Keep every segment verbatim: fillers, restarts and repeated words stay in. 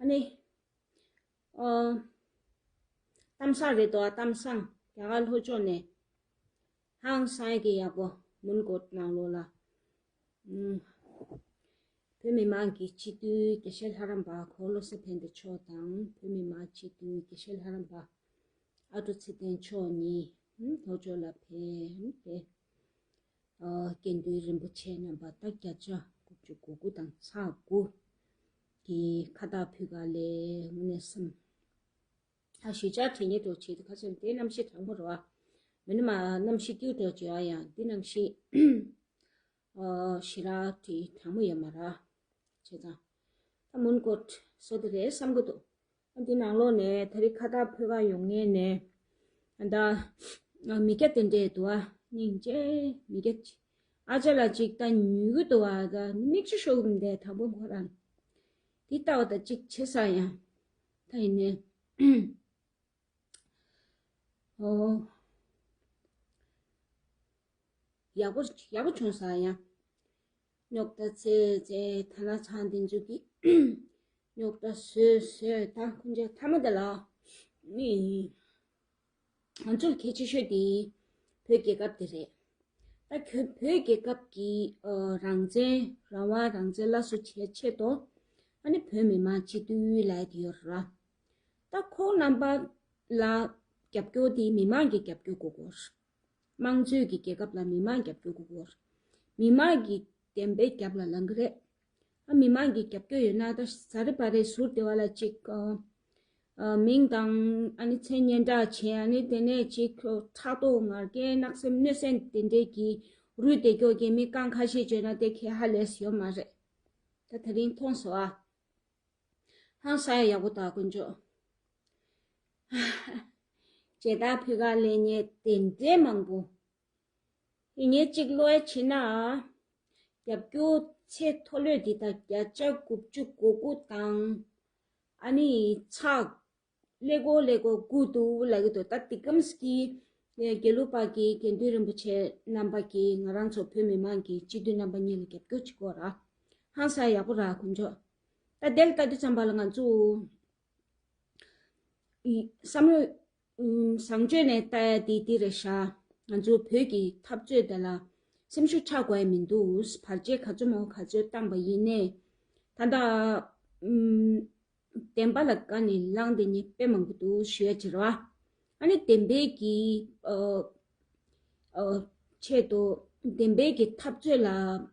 ཨ་ནི། ཨོ། གཏམ་བཟང་རེད་དོ། གཏམ་བཟང་རྒྱ་གར་ལྷོ་ཕྱོགས་ནས། ཧང་སང་གི་ཡག་པོ་མོན་གྷོ་ནང་ལོགས་ལ། ཨུམ། བོད་མི་མང་གི་སྤྱི་འཐུས་དགེ་བཤེས་ལྷ་རམས་པ་གོང་བློ་བཟང་ཕན་བདེ་མཆོག་དང་། བོད་མི་མང་སྤྱི་འཐུས་དགེ་བཤེས་ལྷ་རམས་པ་ཨ་ཀྲུག་ཚེ་བརྟན་མཆོག་གཉིས་ལྷོ་ཕྱོགས་ལ་ཕེབས་ཏེ། ཨ། དགེ་འདུན་རིན་པོ་ཆེ་རྣམ་པ་ད་བརྒྱ་ཆ་དགུ་བཅུ་གོ་དགུ་དང་ཚེག་དགུ་གི་ཁ་བཏགས་ཕུལ་ག་ལས་དངོས་གནས་སེམས། ད་ཞུ་བྱ་དྲི་ཉེ་འགྲོ་བྱེད་དུ་ཁ་ཆེམས་དེ་གནམ་གཤིས་གྲང་མོ་རེད་བ། མི་ནི་མ་གནམ་གཤིས་སྐྱིད་འགྲོ་བྱེད་ཨ་ཡང་འདི་གནམ་གཤིས། ཨ། ཞེ་དྲག་དྲི་གྲང་མོ་ཡོད་མ་རེད། བྱས་ཙང་། ད་མོན་གྷོ་བཟོ་དེ་རེད་བསམ་གི་འདུག་ཨ། འདི་ནང་ལོགས་ནས་ད་རེས་ཁ་བཏགས་ཕུལ་ག་ཡོང་མཁན་ནས། ཨ། ད་མི་སྐྱ་དེ་འདྲས་འདུག་ཨ། སྙིང་རྗེ་མི་སྐྱ་ཅིག་ཨ་ཅག་ལ་ཅིག་ད་ཉུལ་གི་འདུག་ཨ། ད་མིག་ཆུ་ཤོར་གི་མི་འདུག་དང་པོ་ཁོ་རང་། འདི་ལྟ་བ་ད་ཅིག་བྱེད་ས་ཡང་། ད་ཡིན་ནའི། ཨོ། ཡག་པོ་ཡག་པོ་བྱུང་ས་ཡང་། རྙོག་དྲ་ཚེ་ཚེ་ཐ་ན་ཚང་འདི་ཚོ་གི་རྙོག་དྲ་བཟོས་བཟོས་ད་ཁོང་ཚོ་ཐ་མ་དེ་ལ་ནི་ང་ཚོར་གལ་ཆེ་ཤོས་དེ་བོད་རྒྱལ་ཁབ་དེ་རེད། ད་ཁྱོད་བོད་རྒྱལ་ཁབ་ཀྱི་ཨ་རང་བཙན་རང་དབང་རང་བཙན་སླར་གསོ་བྱེད་ཆེད་དུ་ཨ་ནི་བོད་མི་མང་སྤྱི་འཐུས་ལབ་ཡ་དེ་ཡོད་རེད། ད་ཁོང་རྣམ་པ་ལ་རྒྱབ་སྐྱོར་དེ་མི་མང་གིས་རྒྱབ་སྐྱོར་དགོས་ཀྱི་ཡོད་རེད། དམངས་གཙོའི་གི་རྒྱལ་ཁབ་ལ་མི་མང་རྒྱབ་སྐྱོར་དགོས་ཀྱི་ཡོད་རེད། མི་མང་གིས་བདེན་པའི་རྒྱབ་ལ་ལངས་ཀྱི་རེད། ཨ། མི་མང་གིས་རྒྱབ་སྐྱོར་ཡོད་ན་ད་ཟ་རེ་པ་རེ་ཟུར་དེ་བ་ལ་ཅིག་ཨ། ཨ། མིང་དང་ཨ་ནི་མཚན་སྙན་གྲགས་བྱས། ཨ་ནི་དེ་ནས་ཅིག་ཕྲག་དོག་ང་རྒྱལ་གནག་སེམས་གནོད་སེམས་དེ་འདྲས་ཀྱི་རུས་དེ་སྐྱོ་གི་མི་རྐང་ཁ་ཤས་བྱོས་ན་དེ་ཁེ་ཧ་ལས་ཡོད་མ་རེད། ད་དེ་རིང་མཐོང་སོང་ཨ། ཧང་སང་ཡག་པོ་དང་དཀོན་མཆོག་བྱེད་ད་ཕུལ་ག་ལས་ཉེ་དེ་འདྲས་མང་པོ། ཡིན་ངས་གཅིག་བློ་ཡ་ཕྱིན་ན། རྒྱབ་སྐྱོར་ཚད་མཐོ་ལོས་འདི་དང་བརྒྱ་ཆ་དགུ་བཅུ་གོ་དགུ་དང་། ཨ་ནི་ཚག་ཀླད་ཀོར་ཀླད་ཀོར་དགུ་འདུག་ལབ་ཀྱི་འདུག་ད་དེ་གམ་གི་དགེ་ལུགས་པ་གི་དགེ་འདུན་རིན་པོ་ཆེ་རྣམ་པ་གིས་ང་རང་ཚོ་བོད་མི་མང་གི་སྤྱི་འཐུས་རྣམ་པ་གཉིས་ལ་རྒྱབ་སྐྱོར་བྱེད་ཀྱི་ཡོད་ར། ཧང་སང་ཡག་པོ་ར་དཀོན་མཆོག་ད་དེ་ལ་ལྟ་དུས་ཙམ་པ་ལ་ང་ཚོ་བསམ་བློ་བཟང་སྤྱོད་ནས་ལྟ་ཡ་དེ་འདི་རེད་ཤག་ང་ཚོ་བོད་ཀྱི་འཐབ་རྩོད་དེ་ལ་སེམས་ཤུགས་ཆག་དགོས་ཡ་མི་འདུག་བར་ཆད་ག་ཚོད་མང་པོ་ག་ཚོད་བཏང་པ་ཡིན་ནའི། ད་ལྟ་བདེན་པ་ལ་དཀའ་ནས་ལངས་བསྡད་མཁན་དཔེ་མང་པོ་འདུག་ཞུ་ཡ་ཅིག་རེད་བ། ཨ་ནི་བདེན་པའི་གི་ཨ། ཨ། ཆེད་དུ་བདེན་པའི་གི་འཐབ་རྩོད་ལ་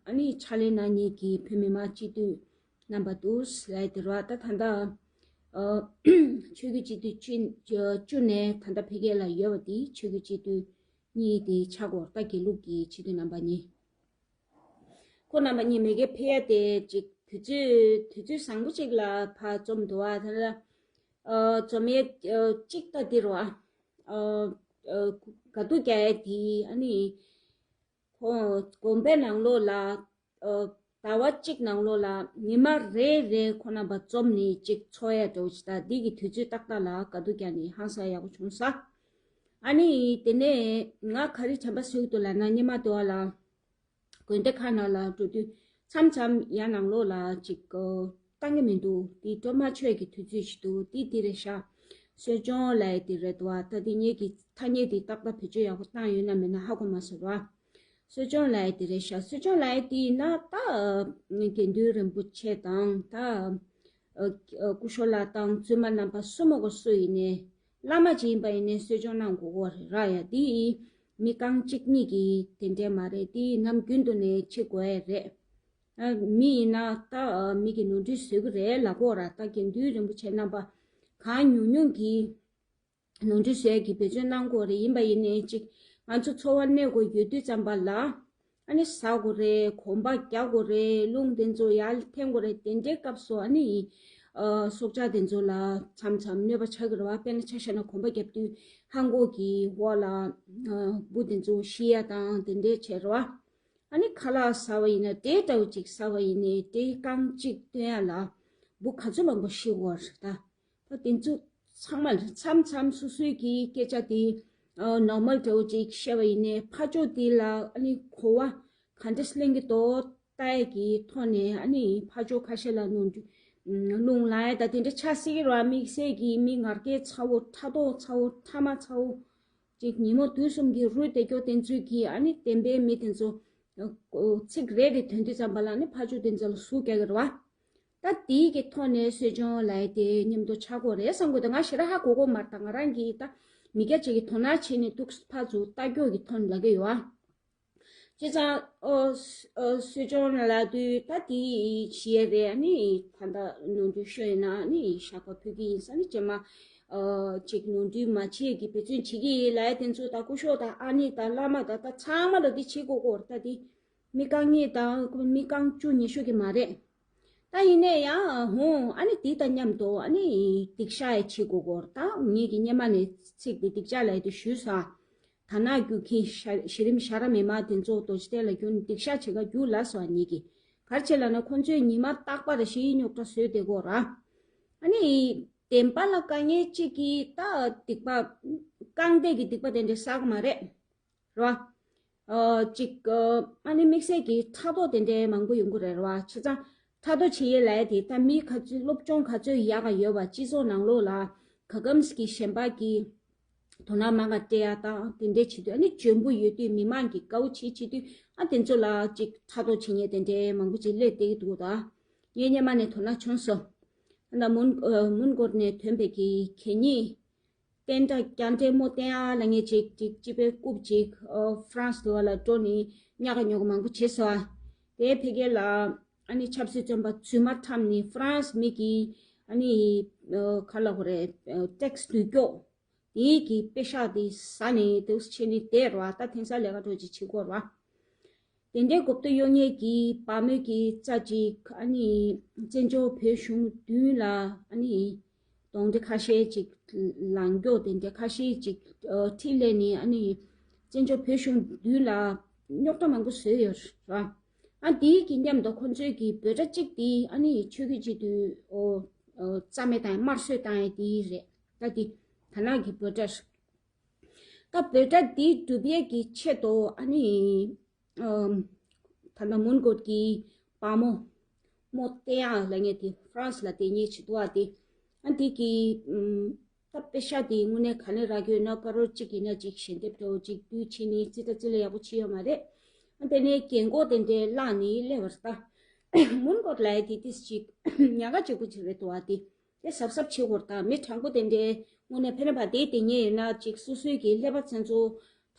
ཨ་ནི་ཕྱག་ལས་གནང་མཁན་གྱི་བོད་མི་མང་སྤྱི་འཐུས་རྣམ་པ་འདུག་ལབ་ཡ་དེ་རེད་བ། ད་ད་ལྟ་ཨ། ཆོས་བརྒྱུད་སྤྱི་འཐུས་བཅུ་བཅུ་ནས་ད་ལྟ་ཕ་གི་ལ་ཡོད་པ་དེ་ཆོས་བརྒྱུད་སྤྱི་འཐུས་གཉིས་དེ་ཆགས་ཀྱི་ཡོད་རེད། ད་དགེ་ལུགས་ཀྱི་སྤྱི་འཐུས་རྣམ་པ་གཉིས། ཁོང་རྣམ་པ་གཉིས་མ་གིར་ཕེབས་ཡ་དེ་ཅིག་དུས་ཚོད་དུས་ཚོད་བཟང་པོ་ཅིག་ལ་ཕར་འཛོམས་འདུག་བ། ད་ལྟ་ཨ། འཛོམས་ཡས་ཨ། ཅིག་ད་འདི་རེད་བ། ཨ། ཨ། དགའ་སྡུག་རྒྱག་ཡས་དེ་ཨ་ནི་ཁོང་དགོན་པའི་ནང་ལོགས་ལ་ཨ། ཟླ་བ་གཅིག་ནང་ལོགས་ལ་ཉི་མ་རེ་རེ་ཁོང་རྣམ་པ་འཛོམས་ནས་ཅིག་འཚོགས་ཡ་འདྲ་བོ་ཅིག་ད་འདི་གི་དུས་ཚོད་ཏག་ཏག་ལ་དགའ་སྡུག་རྒྱག་ནས་ཧང་སང་ཡག་པོ་བྱུང་ས། ཨ་ནི་དེ་ནས་ང་ག་རེ་དྲན་པ་གསོས་འདུག་ལབ་ན། སྔོན་མ་དེ་བ་ལ་དགོན་སྡེ་ཁག་ནང་ལ་འགྲོ་དུས་མཚམས་མཚམས་ཡར་ནང་ལོགས་ལ་ཅིག་ཨ། བཏང་གི་མི་འདུག་འདི་འགྲོ་མ་ཆོག་གི་དུས་ཚོད་ཞིག་འདུག་འདི་འདི་རེད་ཤག་གསོ་སྦྱོང་ལབ་ཡ་འདི་རེད་འདུག་བ། ད་འདི་ངེད་ཀྱི་ཐ་སྙད་འདི་ཏག་ཏག་བེད་སྤྱོད་ཡག་པོ་བཏང་ཡོད་ན་མེད་ན་ཧ་གོ་མ་སོང་བ། གསོ་སྦྱོང་ལབ་ཡ་འདི་རེད་ཤག་གསོ་སྦྱོང་ལབ་ཡ་འདི་ཡིན་ན་ད་དགེ་འདུན་རིན་པོ་ཆེ་དང་ད་ཨ། སྐུ་ཞབས་ལགས་དང་བཙུན་མ་རྣམ་པ་སུ་མ་གོ་སུ་ཡིན་ནའི། བླ་མ་ཅིག་ཡིན་པ་ཡིན་ནའི་གསོ་སྦྱོང་གནང་དགོས་ཀྱི་རེད་ཡ། འདི་མི་རྐང་གཅིག་གཉིས་ཀྱིས་དེ་འདྲས་མ་རེད། འདི་ནམ་རྒྱུན་དུ་ནས་བྱེད་དགོས་ཡ་རེད། ཨ། མི་ཡིན་ན་ད་མི་གི་ནོར་འཁྲུལ་བཟོ་གི་རེད་ལབ་ཀྱི་ཡོད་ར། ད་དགེ་འདུན་རིན་པོ་ཆེ་རྣམ་པ་གང་ཉུང་ཉུང་གིས་ནོར་འཁྲུལ་བཟོ་ཡ་གི་བེད་སྤྱོད་གནང་དགོས་རེད། ཡིན་པ་ཡིན་ནའི་ཅིག་ང་ཚོ་འཚོ་བ་གནས་དགོས་ཡོད་དུས་ཙམ་པ་ལ། ཨ་ནི་ཟ་དགོས་རེད། གོམ་པ་རྒྱག་དགོས་རེད། རླུང་དེ་ཚོ་ཡར་འཐེན་དགོས་རེད། དེ་འདྲའི་སྐབས་སུ་ཨ་ནི་ཨ། སྲོག་ཆགས་དེ་ཚོ་ལ་མཚམས་མཚམས་གནོད་པ་ཆགས་ཀྱི་རེད་བ། དཔེར་ན་ཆ་བཞག་ན་གོམ་པ་རྒྱབ་དུས་ལྷམ་གོག་གི་འོག་ལ་ཨ། འབུ་དེ་ཚོ་ཤི་ཡ་དང་དེ་འདྲའི་བྱས་རེད་བ། ཨ་ནི་ཁ་ལག་ཟ་བ་ཡིན་ན་འབྲས་འདྲ་བོ་ཅིག་ཟ་བ་ཡིན་ནའི་འབྲས་རྐང་གཅིག་བཏོན་ཡ་ལ་འབུ་ག་ཚོད་མང་པོ་ཤི་དགོས་རེད་ད། ད་དེ་ཚོ་ཚང་མ་མཚམས་མཚམས་སོ་སོའི་གི་སྐད་ཆ་དེ་ཨ། ནོར་མལ་འདྲ་བོ་ཅིག་བཤད་པ་ཡིན་ནའི་ཕར་ཕྱོགས་དེ་ལ་ཨ་ནི་གོ་བ་ག་འདྲས་ལེན་གྱི་འདུག་ལྟ་ཡ་གི་ཐོག་ནས་ཨ་ནི་ཕར་ཕྱོགས་ཁ་ཤས་ལ་ནོར་འཁྲུལ་ རླུང་ལངས་ཡ་ད་དེ་འདྲ་ཆགས་སྲིད་ཀྱི་རེད་བ། དམིགས་བསལ་གྱི་མི་ངར་སྐད་ཚ་བོ་ཕྲག་དོག་ཚ་བོ་ཕྲ་མ་ཚ་བོ་ཅིག་ཉིན་མོ་དུས་གསུམ་གྱི་རུས་བསྡད་རྒྱུ་དེ་ཚོས་ཀྱིས་ཨ་ནི་བདེན་པའི་མི་དེ་ཚོ་ཚིག་རེ་རེ་ཐོན་དུས་ཙམ་པ་ལ་ནི་ཕར་ཕྱོགས་དེ་ཚོ་ལ་ཟུག་རྒྱག་གི་རེད་བ། ད་དེའི་གི་ཐོག་ནས་གསོ་སྦྱོང་ལབ་ཡ་དེ་མཉམ་དུ་ཆགས་དགོས་རེད་བསམ་གི་འདུག་ང་ཞེ་དྲག་ཧ་གོ་གི་མ་རེད། ད་ང་རང་གིས་ད་མི་སྐྱ་ཅིག་གི་དོ་སྣང་བྱས་ནས་འདུག་ཕར་ཚུར་ལྟ་རྒྱུ་གི་ཐོག་ནས་ལབ་ཀྱི་ཡོད་ཨ། བྱས་ཙང་ཨོ་ཨོ་གསོ་སྦྱོང་ལབ་དུས་ད་དེ་བྱེད་ཡ་རེད། ཨ་ནི་ད་ལྟ་ནོར་འཁྲུལ་ཤོར་ཡིན་ན་ཨ་ནི་བཤགས་པ་ཕུལ་གི་ཡིན་ས་ནི་རྗེས་མ་ཨོ་ཅིག་ནོར་འཁྲུལ་མ་བྱེད་ཀྱི་འབད་བརྩོན་བྱེད་ཀྱི་ཡིན་ལབ་ཡ་དེ་ཚོ་ད་སྐུ་ཞབས་དང་ཨ་ནེ་དང་བླ་མ་དང་ད་ཚང་མ་ལ་དེ་བྱེད་དགོས་ཀྱི་རེད། ད་དེ་མི་རྐང་གཉིས་དང་མི་རྐང་བཅུ་ཉི་ཤུ་གི་མ་རེད། ད་ཡིན་ནའི་ཡང་ཧོ་ཨ་ནི་དེ་དང་མཉམ་དུ་ཨ་ནི་སྡིག་བཤགས་ཡ་བྱེད་དགོས་ཀྱི་རེད། ད་ངེད་ཀྱི་སྔོན་མ་ནས་ཚིག་དེ་སྡིག་བཤགས་ལབ་ཡ་དེ་ཞུས་སོང་། དར་ནག་རྒྱུག་ཁྱི་ཤ་གཞི་རིམ་ཤ་ར་མི་མང་དེ་ཚོ་རྡོ་རྗེ་གདན་ལ་བརྒྱུགས་ནས་སྡིག་བཤགས་བྱེད་ག་རྒྱུགས་ལབ་སོང་ངེད་ཀྱིས། ག་རེ་བྱས་ལབ་ན་ཁོང་ཚོས་ཉི་མ་རྟག་པར་ཞིག་རྙོག་དྲ་བཟོས་བསྡད་ཀྱི་ཡོད་རེད། ཨ་ནི་བདེན་པ་ལ་དཀའ་ངལ་གཅིག་གིས་ད་སྡིག་པ་རྐང་བརྡེག་གི་སྡིག་པ་དེ་འདྲ་བསགས་ཀྱི་མ་རེད། རེད་བ། ཨ་ཅིག་ཨ་ནི་དམིགས་བསལ་གྱི་ཕྲག་དོག་དེ་འདྲའི་མང་པོ་ཡོང་གི་རེད། རེད་བ། བྱས་ཙང་ཕྲག་དོག་བྱེད་ཡས་ལབ་ཡས་དེ་ད་མི་ག་ཚོད་སློབ་སྦྱོང་ག་ཚོད་ཡག་ག་ཡོད་པ། སྤྱི་ཚོགས་ནང་ལོགས་ལ་ག་གམ་གྱི་གཞན་པ་གི་དོ་སྣང་མང་ག་སྤྲད་ཡ་དང་དེ་འདྲའི་བྱེད་དུས། ཨ་ནི་འཇོན་པོ་ཡོད་དུས་མི་མང་གི་དགའ་བོ་བྱེད་བྱེད་དུས་ཨ་དེ་ཚོ་ལ་ཅིག་ཕྲག་དོག་བྱེད་མཁན་དེ་འདྲའི་མང་པོ་ཅིག་སླེབས་བསྡད་ཀྱི་འདུག་ད་ངས་སྔོན་མ་ནས་དོ་སྣང་བྱུང་སོང་། ད་མོན་ཨ་མོན་གྷོ་ནས་ཐོན་པའི་གི་གད་སྙིགས། བསྟན་དགྲ་རྒྱ་འདྲེ་མོ་བསྟན་ཨ་ལབ་མཁན་ཅིག་ཅིག་སྤྱི་པའི་རྐུབ་ཅིག་ཨོ་ཧྥ་རན་སི་དུ་བ་ལ་འགྲོ་ནས་ཉག་ག་ཉོག་ག་མང་པོ་བྱས་སོང་ཨ། དེ་ཕ་གི་ལ་ཨ་ནི་ཆབ་སྲིད་བཙོན་པ་རྫུན་མ་འཁྲབ་ནས་ཧྥ་རན་སི་མི་གི་ཨ་ནི་ཨོ་ག་ལབ་དགོས་རེད། ཨོ་ཊེག་སི་བསྡུ་སྐྱོག་དེའི་གི་པེ་ཤག་དེ་ཟ་ནས་དུ་བྱས་ནས་བསྡད་རེད་བ། ད་དེང་སང་ལས་ཀ་འདྲ་ཅིག་བྱེད་དགོས་རེད་བ། དེ་འདྲའི་གོ་བརྡ་གཡོ་མཁན་གྱི་བ་མོ་གི་རྩ་ཅིག་ཨ་ནི་བཙན་བྱོལ་བོད་གཞུང་མདུན་ལ་ཨ་ནི་གདོན་འདྲེ་ཁ་ཤས་ཅིག་ལངས་སྐྱོ་དེ་འདྲ་ཁ་ཤས་ཅིག་ཨ་ཁྲིད་ལས་ནས་ཨ་ནི་བཙན་བྱོལ་བོད་གཞུང་མདུན་ལ་རྙོག་དྲ་མང་པོ་བཟོས་ཡོད་རེད། ཨ་དེའི་གི་མཉམ་དུ་ཁོ་ཚོའི་གི་འབོད་སྒྲ་གཅིག་དེ་ཨ་ནི་ཆོས་བརྒྱུད་སྤྱི་འཐུས་ཨོ་ཨོ་རྩ་མེད་བཏང་ཡ་དམར་གསོད་བཏང་ཡ་དེ་རེད། ད་དེ་དར་ནག་གི་འབོད་སྒྲ་རེད། ད་འབོད་སྒྲ་འདི་སྒྲུབ་ཡས་ཀྱི་ཆེད་དུ་ཨ་ནི་ཨམ་ད་ལྟ་མོན་གྷོ་གི་བ་མོ་མོ་ཏེ་ཡ་ལབ་མཁན་དེ་ཧྥ་རན་སི་ལ་བསྡད་མཁན་ཅིག་འདུག་ཨ། དེ་ཨ་འདི་གི་ཨམ་ད་པེ་ཤག་དེ་དངོས་གནས་ག་ནས་རག་གི་ཡོད་ན། ཀ་རོར་གཅིག་ཡིན་ན་ཅིག་ཞལ་འདེབས་འདྲ་བོ་ཅིག་བསྡུས་བྱས་ནས་རྩིས་ཁྲ་རྩིས་ལེན་ཡག་པོ་བྱས་ཡོད་མ་རེད། ཨ་དེ་ནས་རྒན་གོག་དེ་འདྲའི་བླངས་ནས་སླེབས་པ་རེད། ད་མོན་གྷོ་ལབ་ཡ་དེ་ཏིས་ཅིག་ཉག་ག་གཅིག་པོ་ཅིག་རེད་འདུག་ཨ། དེ། དེ་གཟབ་གཟབ་བྱེད་དགོས་རེད། ད་མི་དྲང་པོ་དེ་འདྲའི་དངོས་གནས་ཕན་པ་དེ་དེ་ཉེ་ཡོད་ན་ཅིག་སོ་སོའི་གི་ཀླད་པ་ཚན་ཚོ་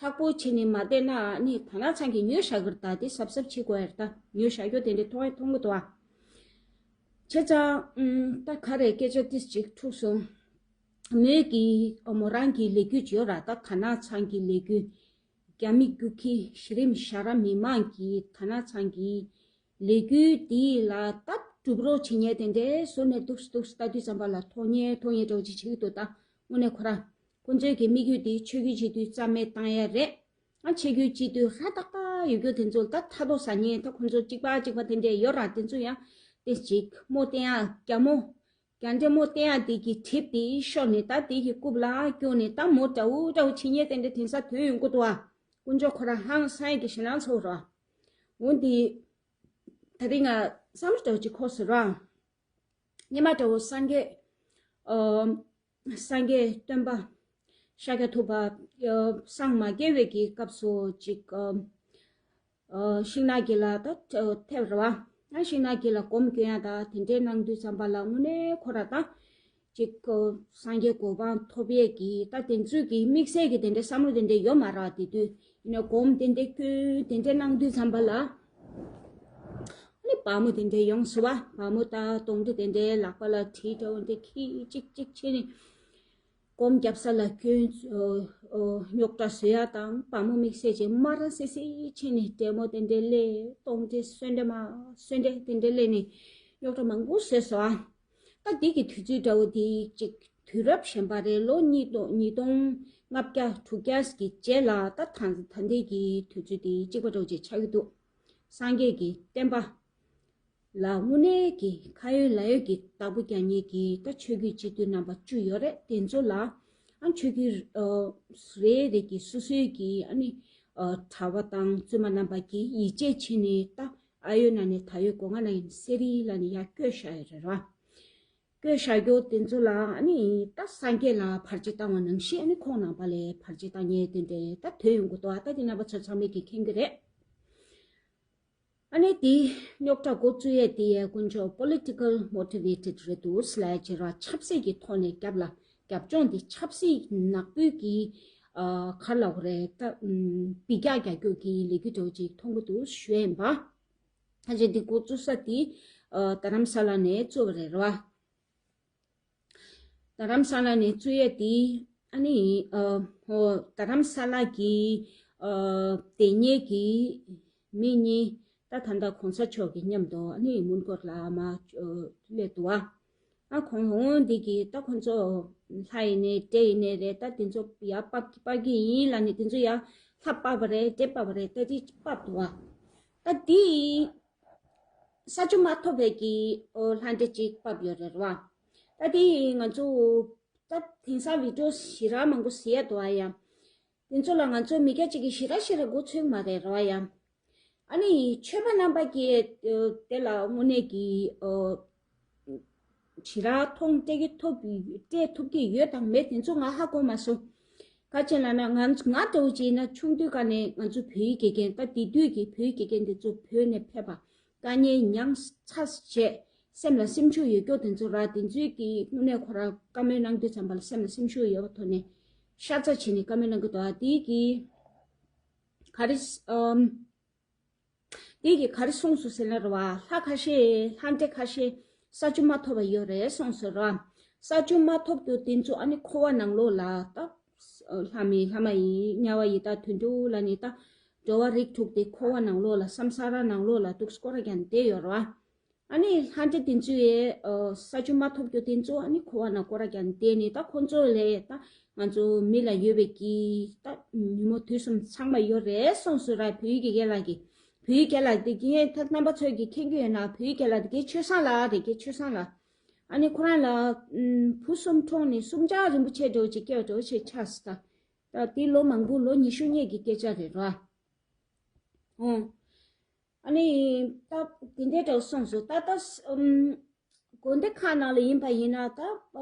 ཐག་པོ་བྱས་ནས་མ་བསྡད་ན་ནི་ད་ན་ཚང་གི་ཉོས་བཞག་གི་རེད། ད་དེ་གཟབ་གཟབ་བྱེད་དགོས་ཡ་རེད། ད་ཉོས་བཞག་རྒྱུ་དེ་འདྲའི་མཐོང་ཡ་མཐོང་གི་འདུག་ཨ། བྱས་ཙང་ཨུམ་ད་ག་རེ་སྐད་ཆ་ཏིས་ཅིག་འཁྲུགས་སོང་། མོས་གི་ཨ་མོ་རང་གི་ལས་འགུལ་ཅིག་ཡོད་ར། ད་ད་ན་ཚང་གི་ལས་འགུལ། རྒྱ་མི་རྒྱུག་ཁྱི་གཞི་རིམ་ཞ་ར་མི་མང་གི་ད་ན་ཚང་གི་ལས་འགུལ་འདི་ལ་སྟབས་སྒྲུབ་རོགས་བྱེད་མཁན་དེ་འདྲའི་ཟུར་ནས་འདུག་སེ་འདུག་སེ་ལྟ་དུས་ཙམ་པ་ལ་མཐོང་ཉེ་མཐོང་ཉེ་འདྲ་བོ་ཅིག་བྱེད་ཀྱི་འདུག་ད་དངོས་གནས་ཁོ་རང་ཁོ་ཚོའི་གི་དམིགས་ཡུལ་དེ་ཆོས་བརྒྱུད་སྤྱི་འཐུས་རྩ་མེད་བཏང་ཡ་རེད། ཨ་ཆོས་བརྒྱུད་སྤྱི་འཐུས་ཧ་ཏག་ཏག་ཡོད་རྒྱུ་དེ་ཚོ་ལ་ད་ཐ་དོ་ཟ་མཁན་ད་ཁོ་ཚོ་གཅིག་པ་གཅིག་པ་དེ་འདྲའི་ཡོད་ར། དེ་ཚོ་ཡང་དེ་ཅིག་མོ་བསྟན་ཡ་རྒྱ་མོ། རྒྱ་འདྲེ་མོ་བསྟན་ཡ་དེ་གི་གྲིབ་དེ་ཤོར་ནས་ད་དེ་གི་རྐུབ་ལ་སྐྱོན་ནས་ད་མོ་འདྲ་བོ་འདྲ་བོ་བྱེད་མཁན་དེ་འདྲ་དེང་སང་ཐོན་ཡོང་གི་འདུག་ཨ། དཀོན་མཆོག་ཁོ་རང་ཧང་སང་ཡ་གི་ཞེད་སྣང་ཚ་བོ་ར། འོན་ཏེ་ད་རིང་ང་བསམ་བློ་འདྲ་བོ་ཅིག་འཁོར་སོང་ར། སྔོན་མ་འདྲ་བོ་སངས་རྒྱས་ཨ་སངས་རྒྱས་སྟོན་པ་ཤཱཀྱ་ཐུབ་པ་ཨ་སངས་མ་རྒྱས་པའི་གི་སྐབས་སུ་ཅིག་ཨ། ཨ་ཤིང་ནགས་དཀྱིལ་ལ་ད་ཐེབས་རེད་བ། ཨ་ཤིང་ནགས་དཀྱིལ་ལ་སྒོམ་སྐྱོན་ཡ་ད་དེ་འདྲའི་གནང་དུས་ཙམ་པ་ལ་དངོས་གནས་ཁོ་ར་ད་ཅིག་ཨ་སངས་རྒྱས་གོ་འཕང་ཐོབ་ཡས་ཀྱི་ད་དེ་ཚོའི་གི་དམིགས་བསལ་གྱི་དེ་འདྲའི་བསམ་བློ་དེ་འདྲ་ཡོད་མ་རེད་བ། དེ་དུས་ཡིན་ན་སྒོམ་དེ་འདྲའི་སྐྱོན་དེ་འདྲའི་གནང་དུས་ཙམ་པ་ལ་ཨ་ནི་བ་མོ་དེ་འདྲའི་ཡོང་སོང་བ། བ་མོ་ད་གདོན་འདྲེ་དེ་འདྲའི་ལག་པ་ལ་གྲི་འདྲ་བོ་འདྲ་ཁྱེར་ཅིག་ཅིག་བྱས་ནས། སྒོམ་རྒྱབ་ས་ལ་སྐྱོན་ཨོ་ཨོ་རྙོག་དྲ་བཟོ་ཡ་དང་། བ་མོ་དམིགས་བསལ་གྱི་དམར་སི་སི་བྱས་ནས་འདྲེ་མོ་དེ་འདྲ་སླེབས། གདོན་འདྲེ་གསོན་འདྲེ་མ་གསོན་འདྲེ་དེ་འདྲ་སླེབས་ནས་རྙོག་དྲ་མང་པོ་བཟོས་སོང་ཨ། ད་འདི་གི་དུས་ཚོད་འདྲ་བོ་དེ་ཅིག་དུས་རབས་གཞན་པ་རེད། ལོ་ཉིས་སྟོང་ཉིས་སྟོང་ལྔ་བརྒྱ་དྲུག་བརྒྱ་གི་རྗེས་ལ་ད་ད་ད་ལྟའི་གི་དུས་ཚོད་དེ་གཅིག་པ་འདྲ་བོ་ཅིག་ཆགས་ཀྱི་འདུག་སངས་རྒྱས་ཀྱི་བསྟན་པ་ལ་དངོས་གནས་ཀྱི་ཁ་ཡོད་ལག་ཡོད་ཀྱི་བདག་པོ་རྒྱག་མཁན་གྱི་ད་ཆོས་བརྒྱུད་སྤྱི་འཐུས་རྣམ་པ་བཅུ་ཡོད་རེད། དེ་ཚོ་ལ་ཨ་ཆོས་བརྒྱུད་ཨ་རེ་རེ་གི་སོ་སོའི་གི་ཨ་ནི་ཨ་གྲྭ་པ་དང་བཙུན་མ་རྣམ་པ་གིས་ཡིད་ཆེས་བྱས་ནས་ད་ཨ་ཡོད་ན་ནས་ད་ཡོད་སྒོ་ང་ན་ཡིན་སེ་རི་ལ་ནི་ཡར་བསྐྱོད་བཞག་ཡོད་རེད་ར། བཀོད་བཞག་རྒྱུ་དེ་ཚོ་ལ་ཨ་ནི་ད་སངས་རྒྱས་ལ་བར་ཆད་བཏང་བ་ནང་བཞིན་ཨ་ནི་ཁོང་རྣམ་པ་ལ་བར་ཆད་བཏང་མཁན་དེ་འདྲ་ད་ཐོན་ཡོང་གི་འདུག་ཨ་ད་དེ་རྣམ་པ་ཚོ་ཚང་མས་ཀྱིས་མཁྱེན་གྱི་རེད། ཨ་ནི་དེ་རྙོག་དྲ་འགོ་བཙུགས་ཡས་དེ་ཡས་དཀོན་མཆོག་political motivated རེད་འདུག་ཟེར་ལབ་ཡས་བྱས་ར། ཆབ་སྲིད་ཀྱི་ཐོག་ནས་རྒྱབ་ལ་རྒྱབ་ལྗོངས་དེ་ཆབ་སྲིད་ནག་པོའི་གི་ཨ་ག་རེ་ལབ་དགོས་རེད་ད། ཨམ་འབུད་རྒྱག་རྒྱག་རྒྱུ་གི་ལས་འགུལ་འདྲ་བོ་ཅིག་མཐོང་གི་འདུག་ཞུ་ཡས་ཡིན་པ། ད་ཅི་འདི་འགོ་བཙུགས་ས་དེ་ཨ་རྡ་རམ་ས་ལ་ནས་བཙུགས་པ་རེད་ར། རྡ་རམ་ས་ལ་ནས་བཙུགས་ཡས་དེ་ཨ་ནི་ཨ་ཧོ་རྡ་རམ་ས་ལ་གི་ཨ་དེ་ཉེ་གི་མི་གཉིས་ད་ད་ལྟ་གོང་ས་མཆོག་གི་མཉམ་དུ་ཨ་ནི་མོན་གྷོ་ལ་མར་སླེབས་འདུག་ཨ། ཨ་ཁོང་འོང་འདི་གི་ད་ཁོང་ཚོ་ལྷ་ཡིན་ནའི་འདྲེ་ཡིན་ནའི་རེད། ད་དེ་ཚོ་ཡར་ཕབ་ཀྱི་ཕབ་ཀྱི་ཡིན་ལབ་ནས་དེ་ཚོ་ཡར་ལྷ་ཕབ་པ་རེད། འདྲེ་ཕབ་པ་རེད། ད་དེ་ཕབ་འདུག་ཨ། ད་དེ་ས་ཆུ་མ་ཐོབ་པའི་གི་ཨོ་ལྷ་འདྲེ་གཅིག་ཕབ་ཡོད་རེད་ར། ད་དེ་ང་ཚོ་ད་དེང་སང་བི་ཌི་ཡོ་ཞེ་དྲག་མང་པོ་གཟིགས་ཡ་འདུག་ཨ་ཡ། དེ་ཚོ་ལ་ང་ཚོ་མི་སྐྱ་གཅིག་གིས་ཞེ་དྲག་ཞེ་དྲག་མགོ་ཚོད་མ་རེད་ར་ཡ། ཨ་ནི་ཆོས་པ་རྣམ་པ་གིས་ཨོ་དེ་ལ་དངོས་གནས་ཀྱི་ཨོ་ཞེ་དྲག་མཐོང་སྤྲད་ཀྱི་ཐོབ་སྤྲད་ཐུབ་ཀྱི་ཡོད་དང་མེད་དེ་ཚོ་ང་ཧ་གོ་མ་སོང་། ག་ཅེ་ལབ་ན་ང་ང་འདྲ་བོ་ཅིག་ཡིན་ན་ཆུང་དུས་ཀ་ནས་ང་ཚོ་བོད་ཡིག་དགེ་རྒན་ད་དེ་དུས་ཀྱི་བོད་ཡིག་དགེ་རྒན་དེ་ཚོ་བོད་ནས་ཕེབས་པ་དཀའ་ངལ་མྱངས་ཚར་རྗེས་སེམས་ལ་སེམས་ཤུགས་ཡོད་རྒྱུ་དེ་ཚོ་ར་དེ་ཚོའི་གི་དངོས་གནས་ཁོ་རང་བཀའ་མོལ་གནང་དུས་ཙམ་པ་ལ་སེམས་ལ་སེམས་ཤུགས་ཡོད་པ་ཐོག་ནས་ཤ་ཚ་བྱས་ནས་བཀའ་མོལ་གནང་གི་འདུག་ཨ་དེ་གི་ག་རེ་ཨམ། དེ་གིས་ག་རེ་གསུངས་སོང་ཟེར་ན་རེད་བ། ལྷ་ཁ་ཤས་ལྷ་འདྲེ་ཁ་ཤས་ས་ཆུ་མ་ཐོབ་པ་ཡོད་རེད་གསུངས་སོང་རེད་བ། ས་ཆུ་མ་ཐོབ་རྒྱུ་དེ་ཚོ་ཨ་ནི་འཁོར་བ་ནང་ལོགས་ལ་ད་ལྷ་མི་ལྷ་མ་ཡིན་དམྱལ་བ་ཡི་དྭགས་དུད་འགྲོ་ལ་ནི་ད་འགྲོ་བ་རིགས་དྲུག་དེ་འཁོར་བ་ནང་ལོགས་ལ་སམ་ས་ར་ནང་ལོགས་ལ་འདུག་སྐོར་ར་རྒྱག་བསྡད་ཡོད་རེད་བ། ཨ་ནི་ལྷ་འདྲེ་དེ་ཚོས་ཨ་ས་ཆུ་མ་ཐོབ་རྒྱུ་དེ་ཚོ་ཨ་ནི་འཁོར་བ་ནང་སྐོར་ར་རྒྱག་བསྡད་ནས་ད་ཁོ་ཚོ་ལས་ད་ང་ཚོ་མི་ལ་ཡོད་པའི་གི་ད་ཉིན་མོ་དུས་གསུམ་ཚང་མ་ཡོད་རེད་གསུངས་སོང་ར། བོད་ཡིག་དགེ་རྒན་ལགས་ཀྱིས་བོད་ཡིག་དགེ་རྒན་ལགས་དེ་གིས་ད་རྣམ་པ་ཚོས་ཀྱིས་མཁྱེན་གྱི་ཡོད་ན། བོད་ཡིག་དགེ་རྒན་ལགས་དེ་གའི་ཆོས་བཟང་ལགས་རེད། དེ་གའི་ཆོས་བཟང་ལགས། ཨ་ནི་ཁོ་རང་ལ་ཨམ་བུ་གསུམ་འཁྲུངས་ནས་གསུམ་ཆར་རིན་པོ་ཆེ་འདྲ་བོ་ཅིག་སྐྱེས་པ་འདྲ་བོ་ཅིག་ཆགས་སོང་ད། ད་དེ་ལོ་མང་པོ་ལོ་ཉི་ཤུ་སྔོན་གྱི་སྐད་ཆ་རེད་ར། ཨོ། ཨ་ནི་ད་དེ་འདྲའི་འདྲ་བོ་གསུངས་སོང་། ད་ལྟ་ཨམ་དགོན་སྡེ་ཁག་ནང་ལ་ཡིན་པ་ཡིན་ན་ད་